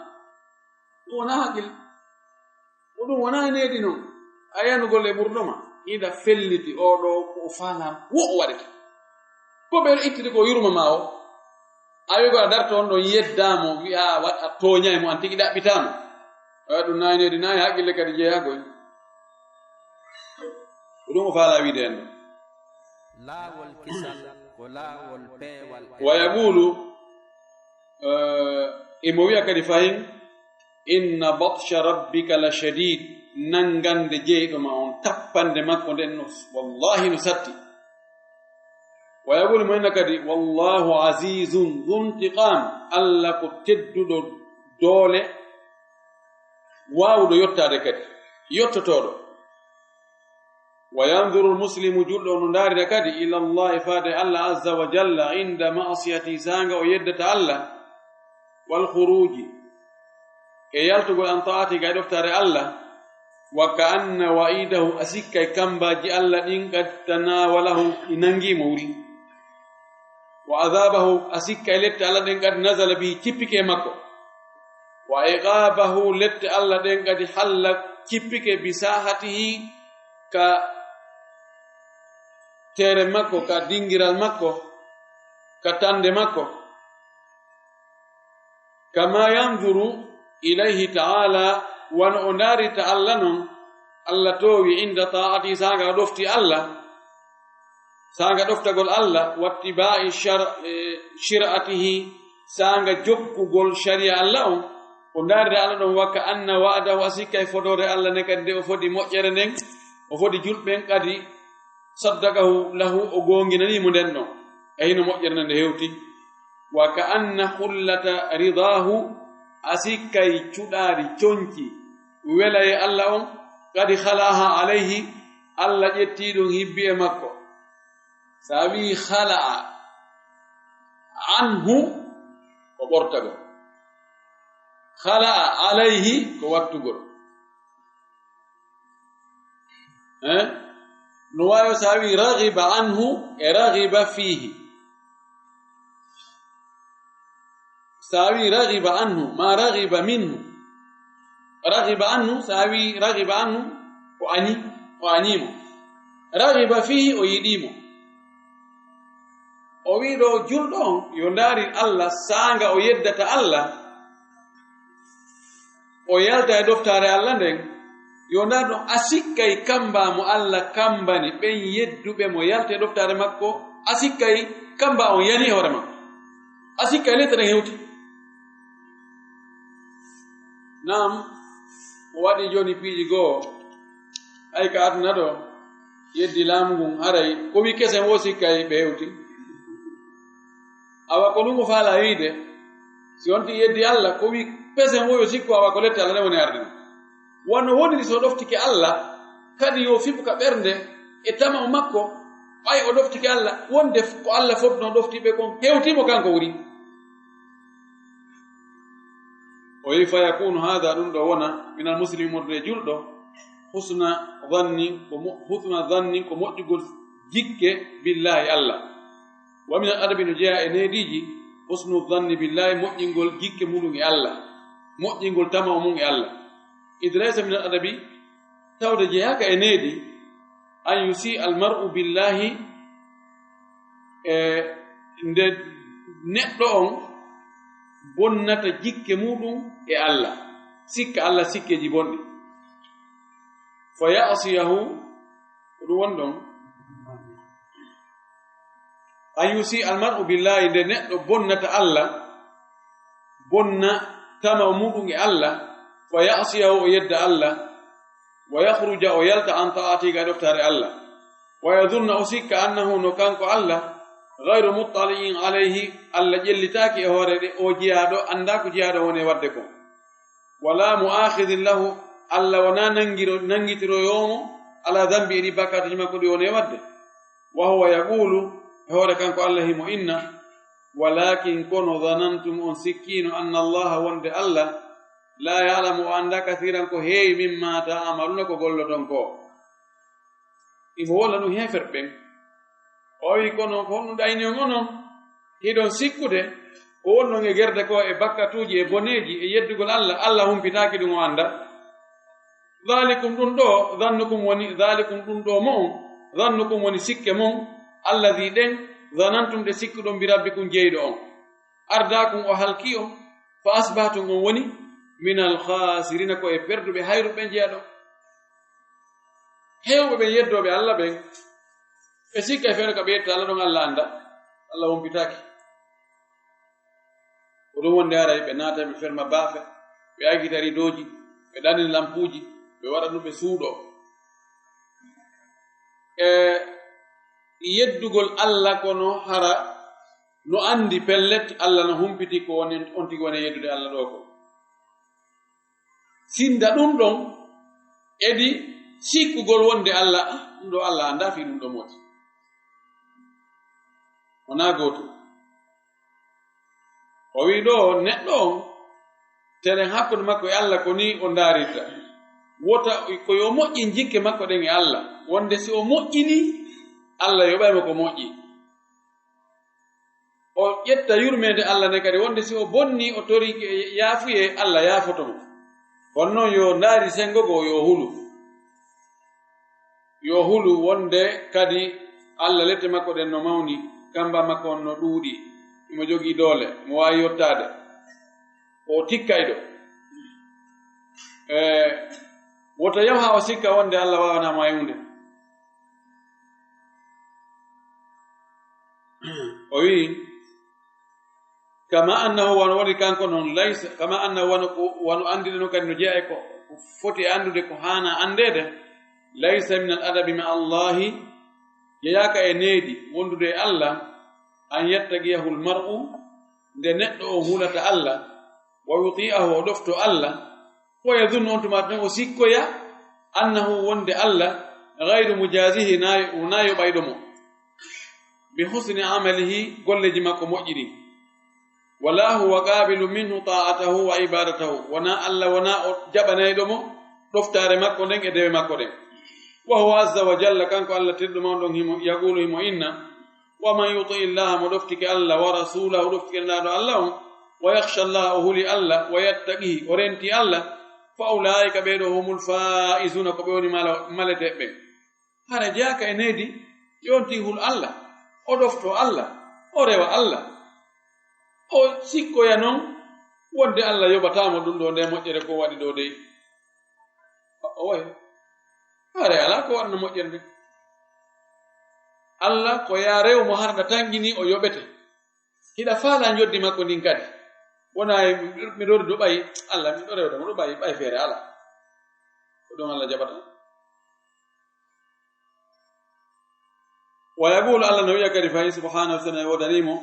Ɗum wonaa hakkil. Ko ɗum wonaa needi non. A yanugol e ɓurɗo ma. Ida felliti oɗo ko o faalaa wo o waɗete. Ko ɓe ittiti ko yurma ma o. A wi ko a darto on ɗon yeddaamo, wi'a a waɗ-, a tooñay mo, an tigi ɗaɓɓitaama. Ɗum nayi needi, nayi hakkille kadi jeyaa koy. Ko ɗum o faalaa wiide en ɗo. Laawol kisal ko laawol peewal e wa yaqulu, eh, imo wi'a kadi fahin, inna batsha rabbika la shadid, nanngande jeyɗo ma on, tappande makko nden no, wallahi no satti. Wa yaqulu mo inna kadi, wallahu azizun dhu intiqam, Allah ko tedduɗo doole, waawuɗo yottaade kadi. yottotooɗo. Wa yanzuru lmuslimu, juulɗo on no ndaarira kadi, ila Allahi, faade Allah, azza wa jalla, inda ma'siyati, saanga o yeddata Allah, wal khuruji, e yaltugol, an ta'ati, ga e ɗoftaare Allah, wa ka anna wa'idahu, a sikkay kambaaji Allah ɗin, qad tanawalahu, ɗi nangii mo wuri. Wa adhabahu, a sikkay lette Allah ɗen, qad nazala bihi, cippike e makko. Wa iqabahu, lette Allah ɗen kadi halla cippike, bi sahatihi, ka teere makko, ka dingiral makko, ka tande makko. Kama yanzuru ilayhi ta'ala, wano o ndaarita Allah non, Allah toowi, inda ta'ati, saanga o ɗofti Allah, saanga ɗoftagol Allah, wattiba'i shar-, e, shir'atihi, saanga jokkugol shari'a Allah on, o ndaarira Allah ɗon, wa ka anna wa'dahu, a sikkay fodoore Allah ne kadi nde o fodi moƴƴere nden, o fodi julɓe ɓen kadi, saddaqahu lahu, o goonginanii mo nden ɗon, e hino moƴƴere nden nde hewti. Wa ka anna hullata ridahu, a sikkay cuɗaari conci welaye Allah on, kadi khalaha alayhi, Allah ƴetti ɗum hibbi e makko. Sa wi'i khala'a anhu, ko ɓortagol. Khala'a alayhi, ko wattugol. Eh? No waawi sa wi'i raghiba anhu e raghiba fihi. Sa wi'i raghiba anhu, ma raghiba minhu. Raghiba anhu, sa wi'i raghiba anhu, o ani, o anii mo. Raghiba fihi, o yiɗii mo. O wi'i ɗo julɗo on, yo ndaarin Allah, saanga o yeddata Allah, o yalta e ɗoftaare Allah nden, yo ndaar ɗon, a sikkay kamba mo Allah kambani ɓen yedduɓe mo yalta e ɗoftaare makko, a sikkay kamba on yani e hoore makko, a sikkay lette ɗen hewti. Naam, o waɗi jooni piiji goo, ay ka aduna ɗo, yeddi laamu ngun, haray ko wi kesen wo sikkay ɓe hewti. Awa ko ɗum o faala wiide, si on ti yeddi Allah, ko wi pesen wo yo sikku, awa ko lette Allah ne woni arde. Wano woniri so ɗoftike Allah, kadi yo fiɓu ka ɓernde e tama'u makko, ɓay o ɗoftike Allah, wonde ko Allah fotno ɗoftiɓe kon, hewti mo kanko wuri. O wi'i, fa yakunu hada, ɗum ɗo wona, minal muslimi, wonde e julɗo, husna zanni, ko mo-, husna zanni, ko moƴƴugol jikke, billahi, Allah. Wa minal adabi, no jeyaa e neediiji, husnu zanni billahi, moƴƴingol jikke muɗum e Allah, moƴƴingol tama'u mum e Allah. Id laysa minal adabi, tawde jeyaaka e needi, an yusi al mar'u billahi, e nde neɗɗo on bonnata jikke muɗum e Allah, sikka Allah sikkeeji bonɗi. Fa ya'siyahu, ko ɗum woni ɗon. An yusi al mar'u billahi, nde neɗɗo bonnata Allah, bonna tama muɗum e Allah, fa ya'siyahu, o yedda Allah, wa yakhruja, o yalta, an ta'ati, ga ɗoftaare Allah, wa yadhunna, o sikka, annahu, no kanko Allah, ghayru muttali'in alayhi, Allah ƴellitaaki e hoore ɗe, o jeyaaɗo, anndaa ko jeyaaɗo woni e waɗde kon. Wala mu'akhidhin lahu, Allah wonaa nangiro-, nangitiroyoomo, ala dhanbi, e ɗi bakkaatuuji makko ɗi woni e waɗde. Wa huwa yaqulu, e hoore kanko Allah himo inna, walakin, kono, dhanantum, on sikkiino, anna Allaha, wonde Allah, la ya'lamu, o anndaa, kathiran, ko heewi, mimma ta'maluna, ko golloton ko. Imo wola ɗum heeferɓe ɓen. O wi, kono ko honɗum ɗayni on onon? Hiɗon sikkude ko wonɗon e gerde ko e bakkatuuji e boneeji e yeddugol Allah, Allah humpitaaki ɗum, o anndaa. Dhalikum, ɗum ɗo, dhannukum woni, dhalikum, ɗum ɗo mon, dhannukum woni sikke mon, alladhi, ɗen, dhanantum, ɗe sikkuɗon, bi rabbikum, jeyɗo on. Ardaakum, o halki on, fa asbahtum, on woni, minal khasirina, ko e perduɓe hayruɓe jeyaɗon. Heewɓe ɓen yeddooɓe Allah ɓen, ɓe sikka e feere ka ɓe yetta Allah ɗon, Allah anndaa, Allah wompitaaki. Ko ɗum wonde haray ɓe naata, ɓe ferma baafe, ɓe aygita ridooji, ɓe ɗanina lampuuji, ɓe waɗa ɗum, ɓe suuɗoo. E yeddugol Allah, kono hara no anndi pellet Allah no humpiti ko woni on tigi woni e yeddude Allah ɗoo ko. Sinda ɗum ɗon, Edi sikkugol wonde Allah, ɗum ɗo Allah anndaa fii ɗum ɗo mooti. Wonaa gootum. O wi'i ɗo neɗɗo on, telen hakkunde makko e Allah ko nii o ndaarirta. Wota ko yo moƴƴin jikke makko ɗen e Allah, wonde si o moƴƴini, Allah yoɓay mo ko moƴƴi. O ƴetta yurmeende Allah nden kadi, wonde si o bonni, o tori yaafuyee, Allah yaafoto mo. Kono noon yo ndaari senngo goo, yo hulu. Yo hulu wonde kadi Allah lette makko ɗen no mawni, kamba makko on no ɗuuɗi, mo jogii doole, mo waawi yottaade. O tikkayɗo. E, wota yaw haa o sikka wonde Allah waawanaa mo hay huunde. O wi'i, "Kama annahu", wano woni kanko non, "laysa", kama annahu, wano ko, wano anndude non kadi no jeyaa e ko, ko foti e anndude, ko haanaa anndeede, "laysa min al adabi ma Allahi", jeyaaka e needi wondude e Allah, "an yattaqiyahu al mar'u", nde neɗɗo on hulata Allah, "wa yuti'ahu", o ɗofto Allah, "wa yadhunnu", on tuma tan o sikkoya, "annahu", wonde Allah, "ghayru mujazihi", na, na yoɓayɗo mo, "bi husni amalihi", golleeji makko moƴƴi ɗin. "Wala huwa qabilu minhu ta'atahu wa ibadatahu", wona Allah, wona o jaɓanayɗo mo ɗoftaare makko nden e dewe makko ɗen. "Wa huwa azza wa jalla", kanko Allah tedduɗo mawɗo on, himo, "yaqulu", himo inna, "Wa man yuti illaha", mo ɗoftike Allah, "wa rasulahu", ɗoftike Nulaaɗo Allah on, "wa yakhsha Allah", o huli Allah, "wa yattaqihi", o renti Allah, "fa ulaika", ɓee ɗo, "humul faizuna", ko ɓe woni mala-, maleteeɓe ɓen. Hara jeyaaka e needi, yonti hul Allah, o ɗofto Allah, o rewa Allah, o sikkoya non wonde Allah yoɓataa mo ɗum ɗo nde moƴƴere ko waɗi ɗo dey. O, oye. Hare alaa ko waɗna moƴƴere nde. Allah ko yaa rew mo harda tangini o yoɓete. Hiɗa faala njoddi makko ndin kadi. Wona e mi ɗori ɗo ɓayi, Allah, mi ɗo rewta mo ɗo ɓayi, ɓayi feere alaa. Ko ɗum Allah jaɓata. Wa yaqulu, Allah no wi'a kadi fahin, subhanahu wa ta'ala, woodanii mo,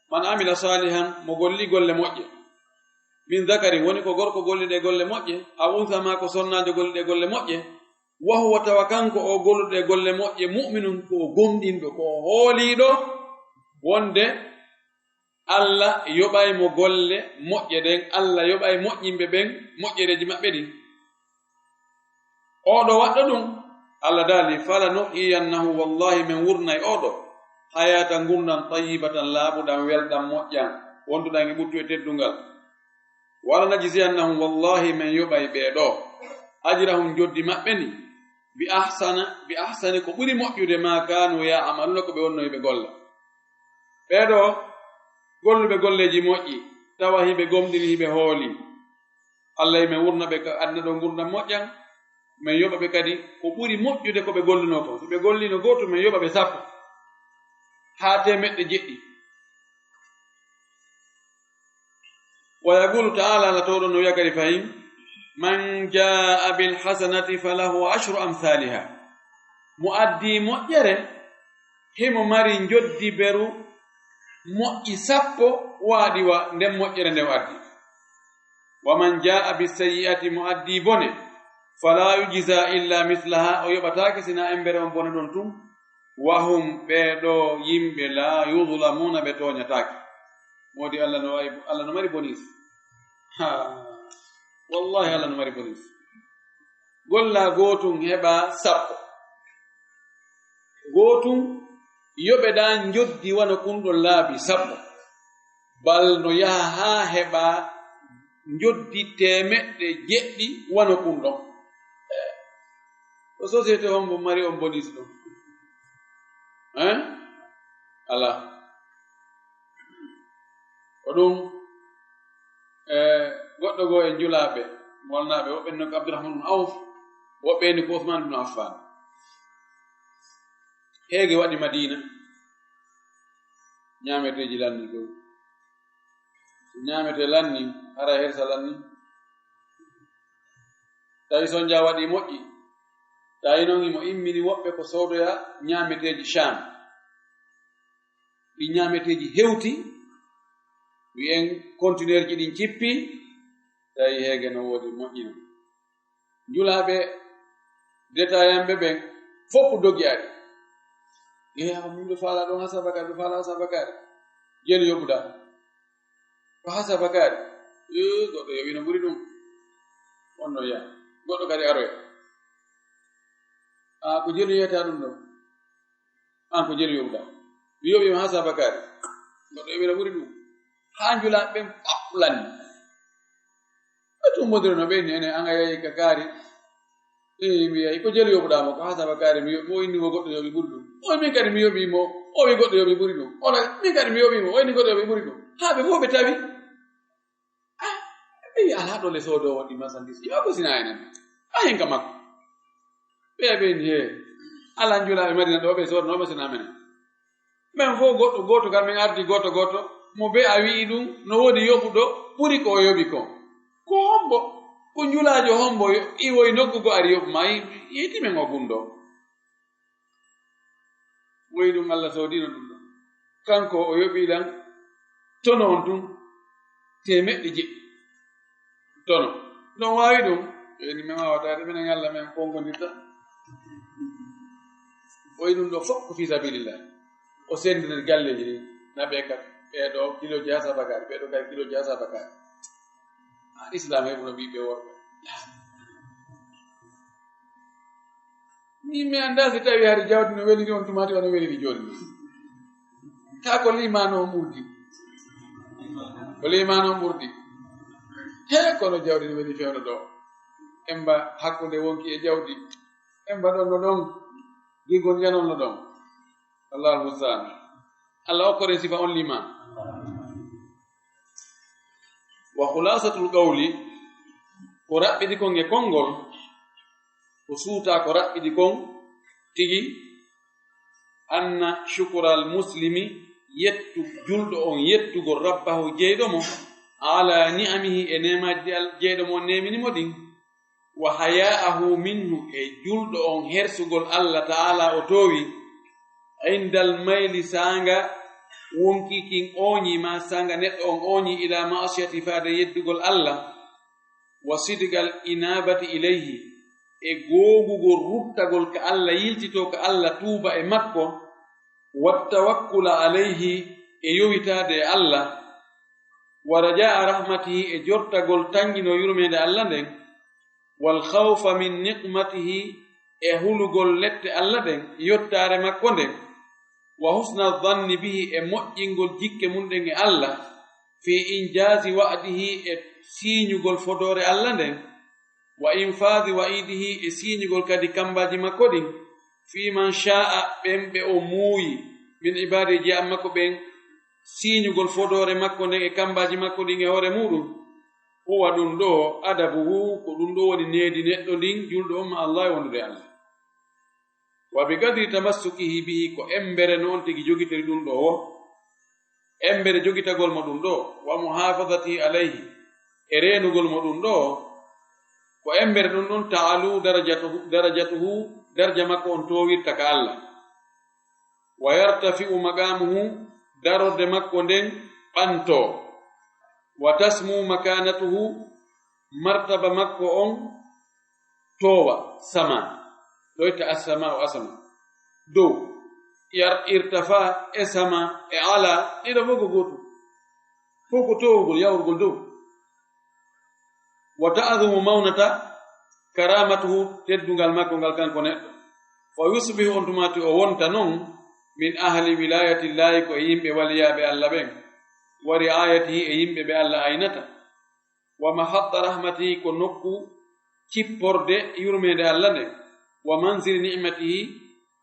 "Man amila salihan", mo golli golle moƴƴe. "Min dhakarin", woni ko gorko golli ɗe golle moƴƴe, "aw untha", maa ko sonnaajo golli ɗe golle moƴƴe, "wa huwa", tawa kanko o golluɗo ɗe golle moƴƴe, "mu'minun", ko o gomɗinɗo, ko o hooliiɗo, wonde Allah yoɓay mo golle moƴƴe ɗen, Allah yoɓay moƴƴinɓe ɓen moƴƴereeji maɓɓe ɗin. Oɗo waɗɗo ɗum, Allah daali, "Fala nuhyiyannahu", wallahi, men wurnay oɗo hayata ngurndan tayyibatan, laaɓuɗan, welɗan, moƴƴan, wonduɗan e ɓuttu e teddungal. "Wala najziyannahum", wallahi, men yoɓay ɓee ɗo, "ajrahum", njoddi maɓɓe ni, "bi ahsana", bi ahsani, ko ɓuri moƴƴude, "ma kanu ya'maluna", ko ɓe wonno hiɓe golla. Ɓee ɗo golluɓe golleeji moƴƴi, tawa hiɓe gomɗini, hiɓe hooli. Allah, men wurna ɓe ka aduna ɗo ngurndan moƴƴan, men yoɓa ɓe kadi ko ɓuri moƴƴude ko ɓe gollunoo kon. Si ɓe gollino gooto, men yoɓa ɓe sappo haa teemeɗɗe jeɗɗi. Wa yaqulu ta'ala, Allah towɗo no wi'a kadi fahin, "Man jaa'a bil hasanati falahu ashru amthaliha." Mo addi moƴƴere, himo mari njoddi beru moƴƴi sappo waaɗi wa nden moƴƴere nde o addi. "Wa man jaa'a bis sayyi'ati", mo addi bone, "fala yujza illa mithlaha", o yoɓataake sina embere on bone ɗon tun. "Wa hum", ɓee ɗo yimɓe, "la yuzlamuna", ɓe tooñataake. Moodi Allah no wawi, Allah no mari bonis. Ha, wallahi Allah no mari bonis. Golla gootun heɓa sappo. Gootun yoɓeɗaa njoddi wano kun ɗon laabi sappo. Bal no yaha haa heɓa njoddi teemeɗɗe jeɗɗi wano kun ɗon. Eh, ko société hombo mari on bonis ɗon? Hein? Alaa. Ko ɗum, e, goɗɗo goo e njulaaɓe, molnaaɓe, woɓɓe no ko Abdurrahman ibn Awf, woɓɓe ni ko Usman ibn Affan. Heege waɗi Madina, ñaameteeji lanni dow. So ñaametee lanni, hara hersa lanni. Tawi sonja waɗi moƴƴi. Tawi noon himo immini woɓɓe ko soodoya ñaameteeji Sham. Ɗi ñaameteeji hewti, wi'en kontineerji ɗin cippi, tawi heege no woodi moƴƴino. Njulaaɓe Detayanɓe ɓen fof dogi ari. Eya, ko min ɓe faala ɗon haa sabakaari, ɓe faala haa sabakaari. Jeli yoɓuda. Ko haa sabakaari. Ee, goɗɗo yoɓi no ɓuri ɗum. On no yaa. Goɗɗo kadi aroya. A, ko jeli yiyata ɗum ɗon. An ko jeli yoɓuda. Mi yoɓi ma haa sabakaari. Goɗɗo yoɓi no ɓuri ɗum. Haa njula ɓen fof lanni. Ɓe tummbodiri no ɓe inni, enen an a yahi ka kaari. Ee, mi yahi ko jeli yoɓuɗaa mo, ko haa sabakaari mi yoɓi mo, o inni mo goɗɗo yoɓi ɓuri ɗum. O min kadi mi yoɓi mo, o wi goɗɗo yoɓi ɓuri ɗum. Ola, min kadi mi yoɓi mo, o inni goɗɗo yoɓi ɓuri ɗum. Haa ɓe fof ɓe tawi. Ah, ɓe wi alaa ɗo le soodoowo ɗi marchandise. Yo ko sina enen. A hen ka makko. Ɓe ɓe inni, hee. Alaa njulaaɓe Madina ɗo ɓe soodnooɓe sina menen. Men fof goɗɗo gooto kam, men ardi gooto gooto, mo be a wi'i ɗum, no woodi yoɓuɗo ɓuri ko o yoɓi kon. Ko hombo, ko njulaajo hombo yo-, iwoyi nokku go ari yoɓu ma, yi-, yiiti men o gunndo. Woyi ɗum Allah soodino ɗum ɗon. Kanko o yoɓi lan tono on tun, teemeɗɗe jeɗɗi. Tono. Ɗon waawi ɗum. Ɓe ni men waawata de, menen Allah men kongondirta. O yi ɗum ɗo fof ko fi sabilillah. O sendinir galleeji ɗi, na ɓe ka, ɓe ɗo kiloji haa sabakaari, ɓe ɗo kadi kiloji haa sabakaari. Ah, Islam heɓuno ɓiɓɓe worɓe. Min mi anndaa si tawi hari jawdi no weliri on tumaati, wano weliri jooni. Kaa ko liimaano on ɓurdi. Ko liimaano on ɓurdi. He, kono jawdi no weli fewndo ɗo. Emba hakkunde wonki e jawdi. Emba ɗon no ɗon. Gigol nyanon no ɗon. Allahu musta'an. Allah okkoren sifa on liimaan. Wa khulasatul qawli, ko raɓɓiɗi kon e konngol, ko suuta ko raɓɓiɗi kon tigi, anna shukral muslimi, yettu julɗo on, yettugol rabbahu jeyɗo mo, ala ni'amihi, e neemaaji ɗi Al-, jeyɗo mo on neemini mo ɗin, wa haya'ahu minhu, e julɗo on hersugol Allah ta'ala o toowi, indal mayli, saanga wonki kin ooñi, ma saanga neɗɗo on ooñi, ila ma'asiyati, faade yeddugol Allah, wa sidqal inabati ilayhi, e goongugol ruttagol ka Allah, yiltitoo ka Allah, tuuba e makko, wa tawakkula alayhi, e yowitaade e Allah, wa raja'a rahmatihi, e jortagol tanngino yurmeende Allah nden, wal khawfa min niqmatihi, e hulugol lette Allah ɗen, yottaare makko nden, wa husna dhanni bihi, e moƴƴingol jikke mun ɗen e Allah, fi injaazi wa'dihi, e siiñugol fodoore Allah nden, wa infaadhi wa'idihi, e siiñugol kadi kambaaji makko ɗin, fi man sha'a, ɓen ɓe o muuyi, min ibaadihi, jiyaaɓe makko ɓen, siiñugol fodoore makko nden e kambaaji makko ɗin e hoore muuɗum. Huwa ɗum ɗo adabuhu, ko ɗum ɗo woni needi neɗɗo ndin, julɗo on ma Allah e wondude e Allah. Wa bi qadri tamassukihi bihi, ko embere noon tigi jogitori ɗum ɗo wo, embere jogitagol mo ɗum ɗo, wa muhafadatihi alayhi, e reenugol mo ɗum ɗo, ko embere ɗum ɗum ta'alu darajatuhu, darajatuhu, darja makko on toowirta ka Allah. Wa yartafi'u maqamuhu, darorde makko nden ɓanto. Wa tasmu makanatuhu, martaba makko on toowa, sama. Ɗoyta as-sama o asama. Dow. Yar-, irtafa e sama e ala, ɗiɗo fof ko gootum. Fof ko toowugol, yawrugol dow. Wa ta'zumu mawnata karamatuhu, teddungal makko ngal kanko neɗɗo. Fa yusbihu, on tumaati o wonta non, min ahli wilayatillahi, ko e yimɓe waliyaaɓe Allah ɓen. Wa riayatihi, e yimɓe ɓe Allah aynata. Wa mahatta rahmatihi, ko nokku cipporde yurmeende Allah nden. Wa manzili ni'matihi,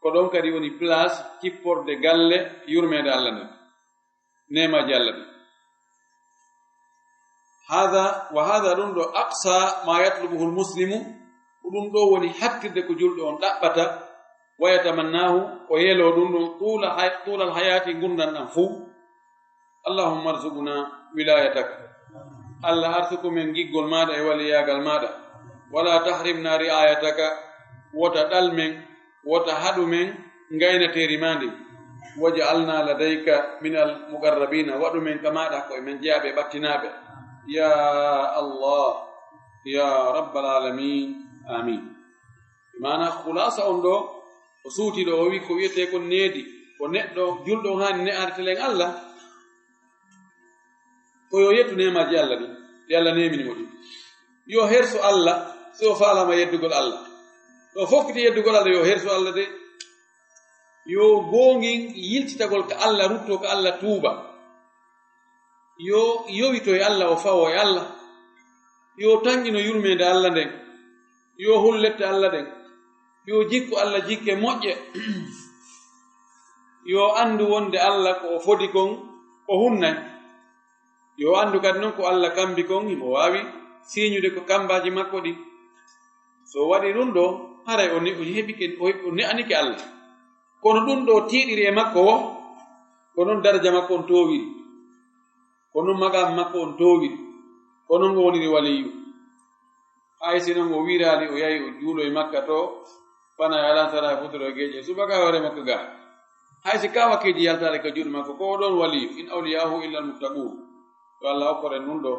ko ɗon kadi woni place cipporde galle yurmeende Allah nden. Neemaaji Allah ɗin. Hada, wa hada, ɗum ɗo, aqsa ma yatlubuhu almuslimu, ko ɗum ɗo woni hattirde ko julɗo on ɗaɓɓata, wa yatamannahu, o yelo ɗum ɗon, tula hay-, tulal hayati, ngurndan ɗan fow. Allahumma arzuqna wilayataka. Allah arsuku men giggol maaɗa e waliyaagal maaɗa. Wala tahrimna riayataka, wota ɗal men, wota haɗu men ngaynateeri maa ndin. Waj'alna ladayka minal muqarrabina, waɗu men ka maaɗa ko e men jeyaaɓe ɓattinaaɓe. Ya Allah, ya Rabbal Alamin. Amin. Maana khulaasa on ɗo, o suuti ɗo, o wi ko wiyetee kon needi, ko neɗɗo julɗo on haani ne'aade telen Allah, ko yo yettu neemaaji Allah ɗin, ɗi Allah neemini mo ɗin. Yo herso Allah, si o faalaama yeddugol Allah. Ɗo fokkiti yeddugol Allah, yo herso Allah de. Yo goongin yiltitagol ka Allah, ruttoo ka Allah, tuuba. Yo yowito e Allah, o fawoo e Allah. Yo tanƴino yurmeende Allah nden. Yo hullette Allah ɗen. Yo jikku Allah jikke moƴƴe. Yo anndu wonde Allah ko o fodi kon, o hunnay. Yo anndu kadi non ko Allah kambi kon, himo waawi siiñude ko kambaaji makko ɗin. So o waɗi ɗun ɗo, haray o ne-, o heɓike, o, o ne'anike Allah. Kono ɗun ɗo tiiɗiri e makko wo, ko non daraja makko on toowiri, ko non maqaam makko on toowiri, ko non o woniri waliyu. Hay si non o wiiraali, o yahi o juulo e Makka to, fana e alansara e futuro e geeƴe, subaka e hoore makko ga. Hay si ka wakkeeji yaltaade ka juuɗe makko, ko o ɗon waliyu, in awliyaahu illa al-muttaqun. Yo Allah okkor en ɗun ɗo.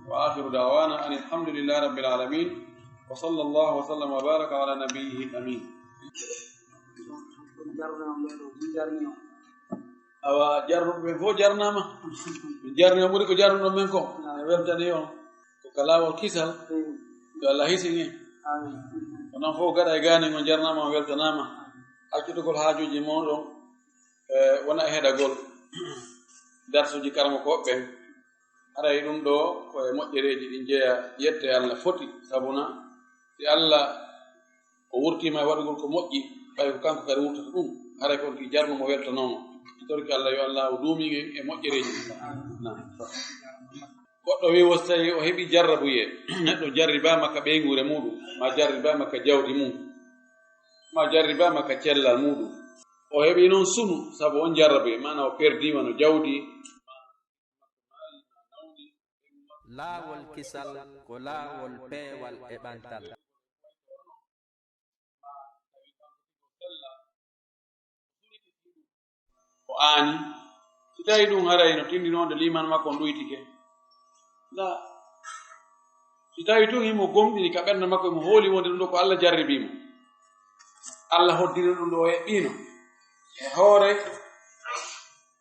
Wa akhiru da'wana anil hamdulillahi rabbil alamin. Wa sallallahu wa sallama wa baraka ala nabiyyihi al-amin. Awa, jarnuɓe ɓen fof jarnaama. Min jarni on ɓuri ko jarnuɗon men kon. E weltani on. Ko ka laawol kisal. Yo Allah hisin en. Ko non fof gaɗa e gaanin on jarnaama, on weltanaama. Accutugol haajuuji mon ɗon, e, wona e heɗagol darsuuji karamokooɓe ɓen. Haray ɗun ɗo ko e moƴƴereeji ɗin jeyaa, yette Allah foti, sabuna si Allah o wurtiima e waɗugol ko moƴƴi, ɓay ko kanko kadi wurtata ɗun, haray ko on tigi jarnumo weltanooma. Mi torike Allah yo Allah o duumin en e moƴƴereeji ɗin. Naam. Goɗɗo wi, wo so tawi o heɓi jarrabuyee, neɗɗo jarribaama ka ɓeynguure muuɗum, ma jarribaama ka jawdi mum, ma jarribaama ka cellal muuɗum. O heɓi non sunu sabu on jarrabuyee, maana o perdi wano jawdi. Laawol kisal ko laawol peewal e ɓantal. O aani, si tawi ɗum haray no tindinoonde liimaan makko on ɗuytike. La, si tawi tun himo gomɗini ka ɓernde makko, himo hooli wonde ɗum ɗo ko Allah jarribii mo. Allah hoddino ɗum ɗo, o eɓɓiino. E hoore,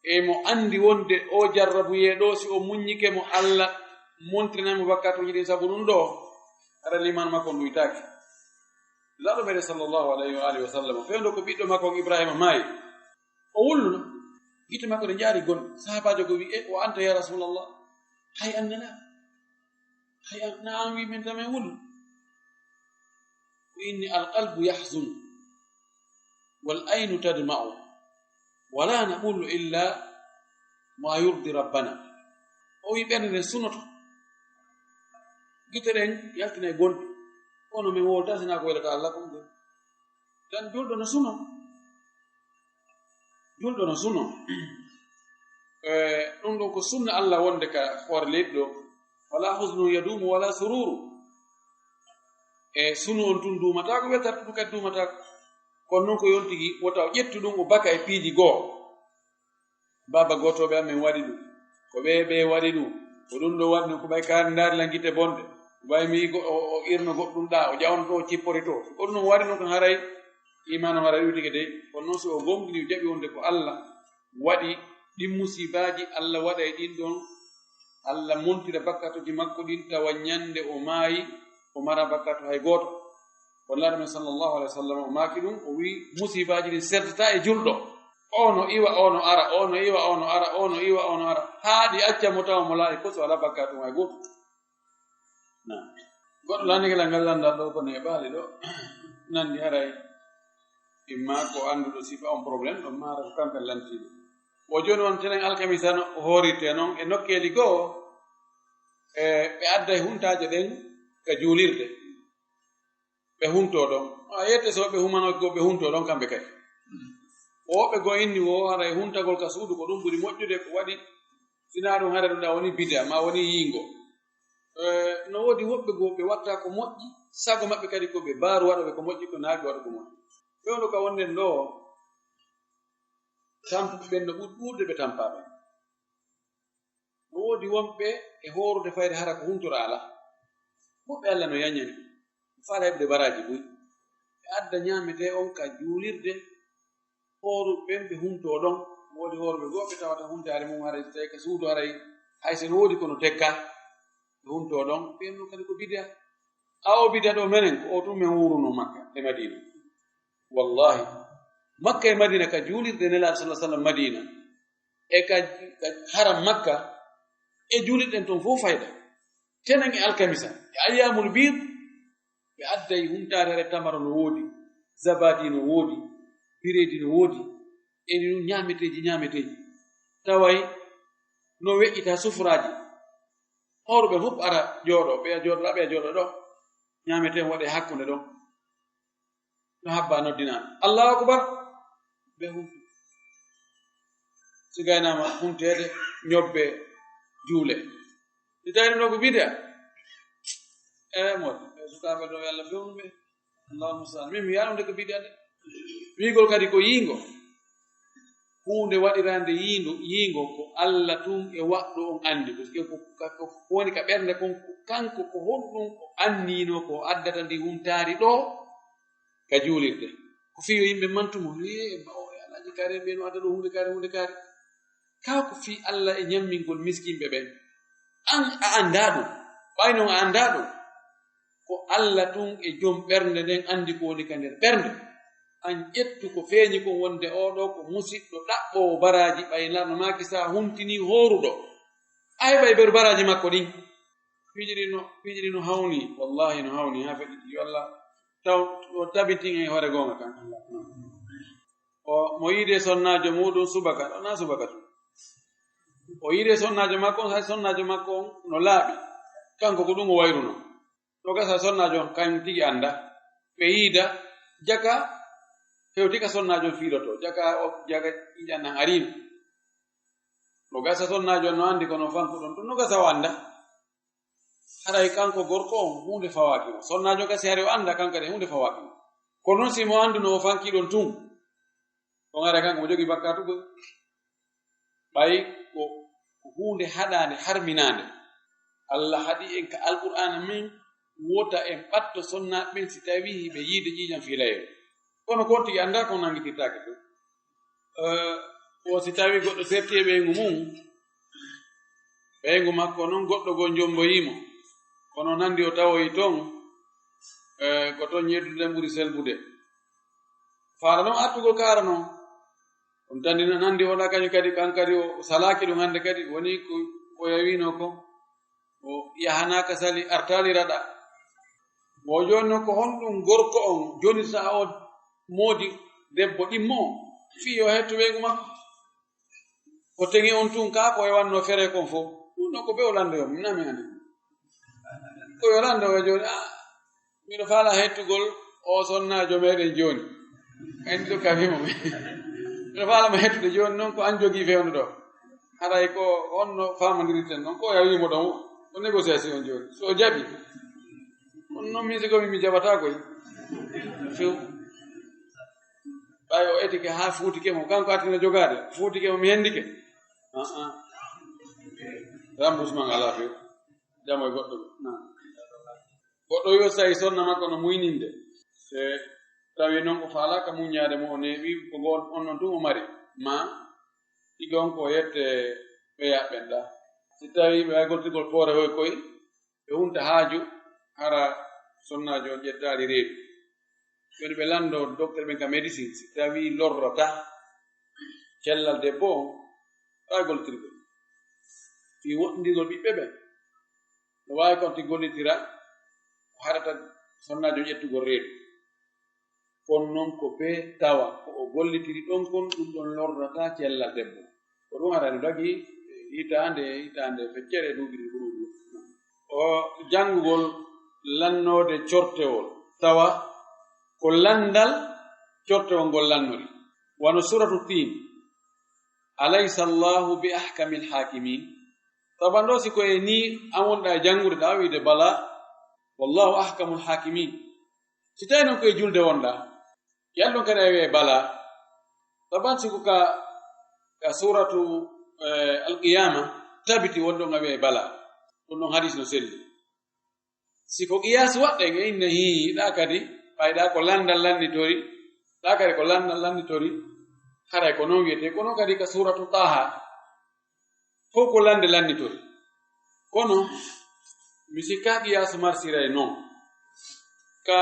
e mo anndi wonde o jarrabuyee ɗo, si o muññike mo, Allah montirinay mo bakkatuuji ɗin sabu ɗum ɗo, hara liimaan makko on ɗuytaaki. Laɗo meɗen sallallahu alayhi wa alihi wa sallam, fewndo ko ɓiɗɗo makko on Ibrahima maayi, o wulluno. Gite makko ɗe njaari gonɗi. Sahaabaajo go wi'i, "E, wa anta ya Rasulallah? Hay an nana? Hay an, na an wi min tan min wullu?" Ko inni alqalbu yahzun, wal aynu tadma'u, wala naqulu illa ma yurdi rabbana. O wi ɓernde nden sunoto, gite ɗen yaltina e gonɗi, kono min wowlata sina ko welata Allah kon ɗon. Tan julɗo no suno. Julɗo no suno. E, ɗum ɗon ko sunna Allah wonde ka hoore leydi ɗo. Wala husnun yadumu wala sururu. E, sunu on tun duumataako, weltaare tun kadi duumataako. Kono non ko yontigi, wota o ƴettu ɗum o baka e piiji goo. Baaba gootooɓe amen waɗi ɗum. Ko ɓee, ɓee waɗi ɗum. Ko ɗum ɗo waɗi ɗum, ko ɓay kaari ndaari lan gite bonɗe. Ko ɓay mi yi'i go-, o, o irno goɗɗum ɗaa, o ƴawno ɗo, o cippori to. Ko ɗum waɗi ɗum kan haray imaanu haray ɗuytike dey. Kono non si o gomɗini, o jaɓi wonde ko Allah waɗi ɗin musiibaaji, Allah waɗa e ɗin ɗon, Allah montira bakkatuuji makko ɗin, tawa ñande o maayi, o mara bakkatu hay gooto. Kono Laaɗo men sallallahu alayhi wa sallam o maaki ɗum, o wi'i, musiibaaji ɗin sertata e julɗo. O no iwa, o no ara, o no iwa, o no ara, o no iwa, o no ara, haa ɗi acca mo, tawa mo laayi koso, alaa bakkatu hay gooto. Naam. Goɗɗo lanndike lan ngal lanndal ɗo, ko neeɓaali ɗo. Nanndi haray imma ko annduɗo sifa on problème ɗon, maara ko kanko lantiiɗo. O jooni on tenen alkamisa no o hoorirte non e nokkeeli goo, e ɓe adday huntaaje ɗen ka juulirde. Ɓe huntoo ɗon. A yette so ɓe humanooki goo, ɓe huntoo ɗon kamɓe kadi. Woɓɓe goo inni wo haray huntagol ka suudu ko ɗum ɓuri moƴƴude, ko waɗi sinaa ɗum haray ɗum ɗa woni bida, ma woni yiingo. E, no woodi woɓɓe goo ɓe watta ko moƴƴi, sago maɓɓe kadi ko ɓe baaru waɗooɓe ko moƴƴi, ko naaɓi waɗa ko moƴƴi. Fewndo ka wonden ɗo, tampuɓe ɓen no ɓuri ɗuuɗude ɓe tampaaɓe. No woodi wonɓe e hoorude fayde hara ko huntora alaa. Woɓɓe Allah no yañani, faala heɓude baraaji buy. Adda ñaametee on ka juulirde, hooruɓe ɓen ɓe huntoo ɗon. Woodi hooruɓe goo ɓe tawata huntaare mum haray, so tawii ka suudu haray, hay so no woodi kono tekka, ɓe huntoo ɗon. Ɓen ɗum kadi ko bidi'a. A o bidi'a ɗo menen, ko o tun men wuurunoo Makka e Madiina. Wallaahi, Makka e Madiina ka juulirde Nelaaɗo sallallaahu alayhi wa sallam Madiina, e ka, ka haram Makka, e juulirɗen ton fof fayda. Tenen e alkamisa, e ayyaamul biid, ɓe adday huntaare, haray tamaro no woodi, zabaadi no woodi, bireedi no woodi, e ɗi ɗum ñaameteeji, ñaameteeji. Taway no weƴƴita sufuraaji. Hooruɓe fof ara jooɗo, ɓeya jooɗo ɗo, ɓeya jooɗo ɗo. Ñaametee waɗee hakkunde ɗon. No habba noddinaama. Allahu akbar. Ɓe huntu. Si gaynaama hunteede, ñobbe, juule. Si tawii ɗum ɗo ko bidi'a, e moƴƴi. E sukaaɓe ɗo, yo Allah fewnu ɓe. Allahu musta'an. Min mi wi'aano nde ko bidi'a de. Wi'ugol kadi ko yiingo. Huunde waɗiraande yiindo, yiingo ko Allah tun e waɗɗo on anndi. Parce que ko, ko, ko woni ka ɓernde kon, ko kanko ko honɗum o anniino ko addata ndi huntaari ɗo ka juulirde. Ko fii yo yimɓe mantu mo, "Hee, mbaɗo e Alhaji Kaare ɓe no adda ɗo huunde kaare, huunde kaare." Kaa ko fii Allah e ñammingol miskinɓe ɓen. An a anndaa ɗum, ɓay non a anndaa ɗum. Ko Allah tun e jom ɓernde nden anndi ko woni ka nder ɓernde. An ƴettu ko feeñi kon wonde oo ɗoo ko musiɗɗo ɗaɓɓoowo baraaji, ɓay Laamɗo maaki si a huntinii hooruɗo, a heɓay ber baraaji makko ɗin. Piiji ɗin no, piiji ɗin no hawni, wallaahi no hawni, haa feƴƴiti. Yo Allah taw o tabitin e hoore goonga kan. O, mo yiide sonnaajo muuɗum subaka, ɗo naa subaka tun. O yiide sonnaajo makko on, hay sonnaajo makko on no laaɓi. Kanko ko ɗum o wayruno. No gasa sonnaajo on, kañum tigi annda. Ɓe yiida, jaka, hewti ka sonnaajo on fiiloto. Jaka o, jaka ƴiiƴan nan ariino. No gasa sonnaajo on no anndi kono fanko ɗon, ɗum no gasa o annda. Haray kanko gorko on, huunde fawaaki mo. Sonnaajo kasi hari o annda, kanko kadi huunde fawaaki mo. Ko non si mo annduno o fanki ɗon tun, on haray kanko mo jogii bakkaatu koy. Ɓay ko, ko huunde haɗaande, harminaande. Allah haɗi en ka Alqur'aana men, wota en ɓatto sonnaaɓe ɓen si tawii hiɓe yiide ƴiiƴan fiilayel. Kono kon tigi annda kon nanngitirtaake tun. Eh, o si tawii goɗɗo serti e ɓeyngu mum, ɓeyngu makko non goɗɗo goo jomboyii mo. Kono nanndi o tawoyi ton, eh, ko ton yeddude ɓuri selbude. Faala non artugol kaara non. On tandi no nanndi o ɗa kañum kadi, kan kadi o salaaki ɗum hannde kadi, woni ko, ko yawino ko. O yahanaaka sali, artaali raɗa. Wo jooni non ko honɗum gorko on jonita o moodi debbo ɗimmo on? Fii yo hettu ɓeyngu makko. Ko teŋi on tun kaa ko e wanno fere kon fof. Ɗum ɗon ko be o lando yo, min amin andi. Ko yo lando yo jooni, ah, miɗo faala hettugol o sonnaajo meɗen jooni. Andi to kabi mo. Miɗo faala mo hettude jooni non ko an jogii fewndo ɗo. Haray ko on no faamondirten non, ko ya wiimo ɗon, ko négociation jooni. So o jaɓi, on non min sigo mi jaɓata koy. Few. Ɓay o etike haa fuutike mo, kanko artina jogaade, fuutike mo mi hendike. Ah, ah. Remboursement alaa few. Jamo e goɗɗo. Na. Goɗɗo yo so tawi sonna makko no muyninde. Se tawi non o faalaaka muññaade mo, o neeɓi ko goon on non tun o mari. Ma ɗiga on ko yette ɓe yaɓɓen ɗa. Si tawi ɓe wawi goltigol poore hoy koy, ɓe hunta haaju, hara sonnaajo on ƴettaali reedu. Joni ɓe lanndo docteur ɓen ka médecine, si tawi lorrata cellal debbo on, wawi gollitirgol. Fii woɗɗindirgol ɓiɓɓe ɓen. No wawi kon ti gollitira, ko haɗata sonnaajo on ƴettugol reedu. Kono non ko bee tawa ko o gollitiri ɗon kon, ɗum ɗon lorrata cellal debbo. Ko ɗum haɗani dagi hitaande, hitaande feccere duuɓi ɗi ɓuri ɗum. O janngugol lannoode cortewol, tawa ko lanndal cortewol ngol lannori. Wano Suuratu Tiin, "Alaysa Allahu bi ahkamil haakimin?" Tawa ɗo si ko e nii an wonɗa e janngude ɗa, wiide bala, "Wallahu ahkamul haakimin." Si tawi non ko e julde wonɗa, yalla ɗon kadi a wi'ay bala. Taban si ko ka, ka suuratu, eh, Alqiyaama tabiti won ɗon a wi'ay bala. Ɗum ɗon hadiis no selli. Si ko qiyaas waɗɗen e inne hii, ɗa kadi Ɓay ɗa ko lanndal lannitori, ɗa kadi ko lanndal lannitori, haray ko noon wiyetee. Kono kadi ka suuratu Taaha, fof ko lannde lannitori. Kono mi sikkaa Qiyaasu marsiray noon. Ka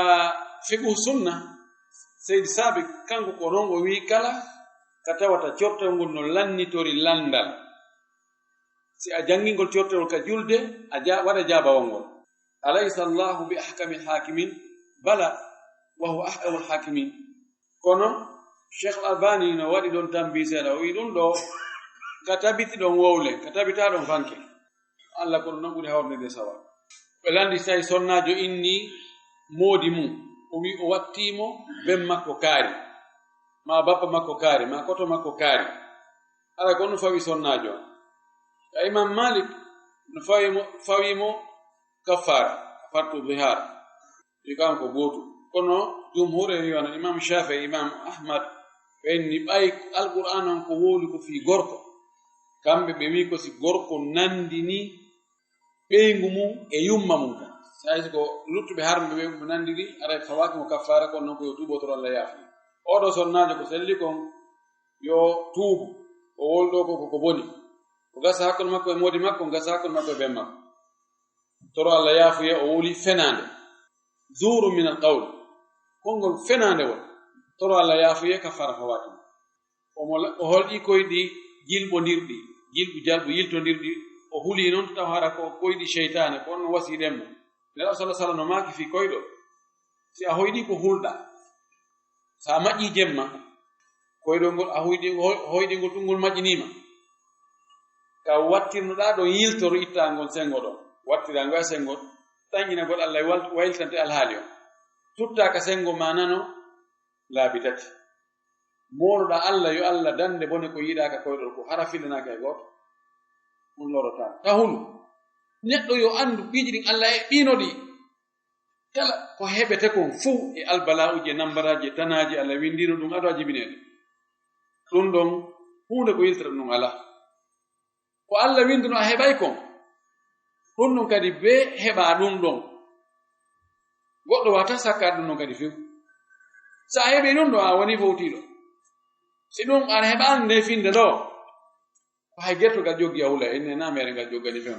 Fiqhu Sunna, Seydi Saabik, kanko ko noon o wiyi kala ka tawata cortewol ngol no lannitori lanndal. Si a janngii ngol cortewol ka julde, a ja-, waɗa jaabawol ngol. "Alaysa Allahu bi ahkamil hakimin?" Bala, wa huwa ahkamul hakimin. Kono Cheikh Al Albani no waɗi ɗon tambi seeɗa, o wi'i ɗum ɗo ka tabiti ɗon wowle, ka tabitaa ɗon fanke. Allah ko ɗum ɗon ɓuri hawrde nde sawa. Ɓe lanndi si tawi sonnaajo inni moodi mum, o wi'i o wattii mo ben makko kaari, ma bappa makko kaari, ma koto makko kaari. Hara ko ɗum fawi sonnaajo. Ka Imam Malik no fawi mo, fawi mo kaffaara, kafartu zihar. Ɗi kanko gootu. Kono jumhuur e wiwana Imam Shafi'i, Imam Ahmad, ɓe inni ɓay Alqur'aan on ko wowli ko fii gorko. Kamɓe ɓe wi'i ko si gorko nanndini ɓeyngu mum e yumma mum kan. Sa hay si ko luttuɓe harmɓe ɓe mo nanndiri, aray fawaaki mo kaffaara, kono noon ko yo tuubo toro Allah yaafa. Oɗo sonnaajo ko selli kon, yo tuubu. O wowli ɗo ko, ko, ko boni. O gasa hakkunde makko e moodi makko, o gasa hakkunde makko e ben makko. Toro Allah yaafuye, o wowli fenaande. Zuuru min al qawl. Konngol fenaande won. Toro Allah yaafuye, kaffaara fawaaki mo. Omo la-, o holɗi koyɗi jilɓondirɗi, jilɓu jalɓu yiltondirɗi, o huli noon taw hara ko koyɗi seytaane, ko on no wasiɗen mo. Nelaaɗo sallallahu alaihi wasallam no maaki fii koyɗol, si a hoyɗi ko hulɗa, so a maƴƴi jemma, koyɗol ngol a hoyɗi, hoy-, hoyɗi ngol ɗum ngol maƴƴiniima. Ka wattirnoɗaa ɗon yiltoro ittaa ngol senngo ɗon, wattiraa ngol e senngo, tanƴinagol Allah wal-, waylitante alhaali on. Tuttaa ka senngo maa nano, laabi tati. Mooloɗaa Allah, yo Allah dande bone ko yiɗaa ka koyɗol ko, hara fillanaaka e gooto. Ɗum lorotaako. Tahulu. Neɗɗo yo anndu piiji ɗin Allah e ɓiino ɗi. Kala ko heɓete kon fow e albala'uji e nambaraaji e tanaaji, Allah winndino ɗum ado a jibineede. Ɗum ɗon, huunde ko yiltata ɗum alaa. Ko Allah winndunoo a heɓay kon, ɗum ɗon kadi bee heɓaa ɗum ɗon. Goɗɗo waawata sakkaade ɗum ɗon kadi few. So a heɓii ɗum ɗon, a wonii fowtiiɗo. Si ɗum aɗa heɓaani nde finnde ɗo, ko hay gertogal joggi a hula, enne na mere ngal joggani few.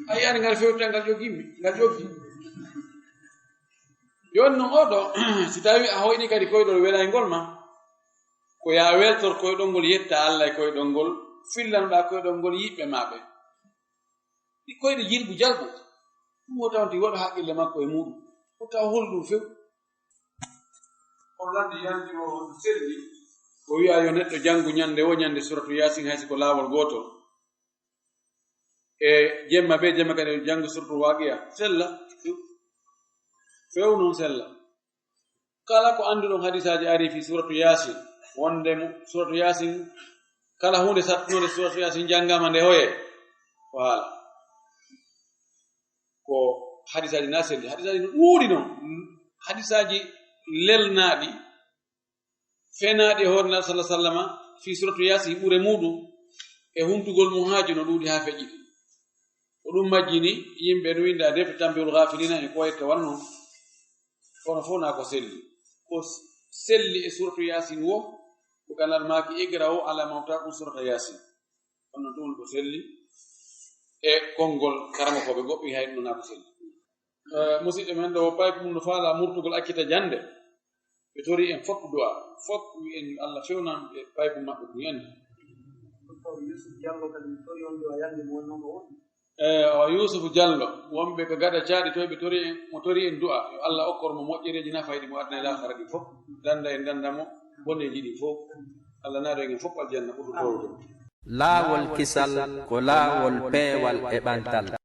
A yi'ani ngal fewta ngal joggi, ngal joggi. Jooni non oɗo, si tawi a hoyni kadi koyɗol welayngol ma, ko yaa weltor koyɗol ngol, yetta Allah e koyɗol ngol, fillanoɗaa koyɗol ngol yiɓɓe maa ɓe. Ɗi koyɗe jilɓu jalɓu. Ɗum o tawnti waɗa haqqille makko e muuɗum. O tawa holi ɗum few. On lanndi yanti o on selli. O wi'a yo neɗɗo janngu ñannde wo ñannde suratu Yaasin hay si ko laawol gootol. E jemma be jemma kadi janngu suratu Waaqi'a. Sella. Few non sella. Kala ko annduɗon hadisaaji ari fii suratu Yaasin, wonde mo suratu Yaasin, kala huunde sattunode suratu Yaasin janngaama nde hoye, ko haala. Ko hadisaaji na selli. Hadisaaji no ɗuuɗi non. Hadisaaji lelnaaɗi, fenaaɗi e hoore Nabi sallallahu alaihi wasallama fii suratu Yaasin ɓure muuɗum e huntugol mum haaju no ɗuuɗi haa feƴƴiti. Ko ɗum majjini yimɓe no winnda defte Tanbihul Ghafilina e ko wayi ka wano. Kono fof na ko selli. Ko selli e suratu Yaasin wo, ko ka Nabi maaki, "Iqra'u ala mawtakum surata Yaasin." Kono ɗum ko selli e konngol karamokooɓe goɗɗi hay ɗum na ko selli. Eh, musidɗo men ɗo, paype mum no faala murtugol accita jannde. Ɓe tori en fof du'a, fof wi'en yo Allah fewnan ɓe paype maɓɓe ɗum en. Yusuf Diallo kadi mi tori on du'a yannde mo wonno ko woni. Eh, o Yusuf Diallo, wonɓe ko gaɗa caaɗi to, ɓe tori en, mo tori en du'a, yo Allah okkor mo moƴƴereeji nafayɗi mo aduna e laakhara ɗi fof, danda en danda mo boneeji ɗi fof. Allah naado en fof aljanna ɓurɗo fewde. Laawol kisal ko laawol peewal e ɓantal.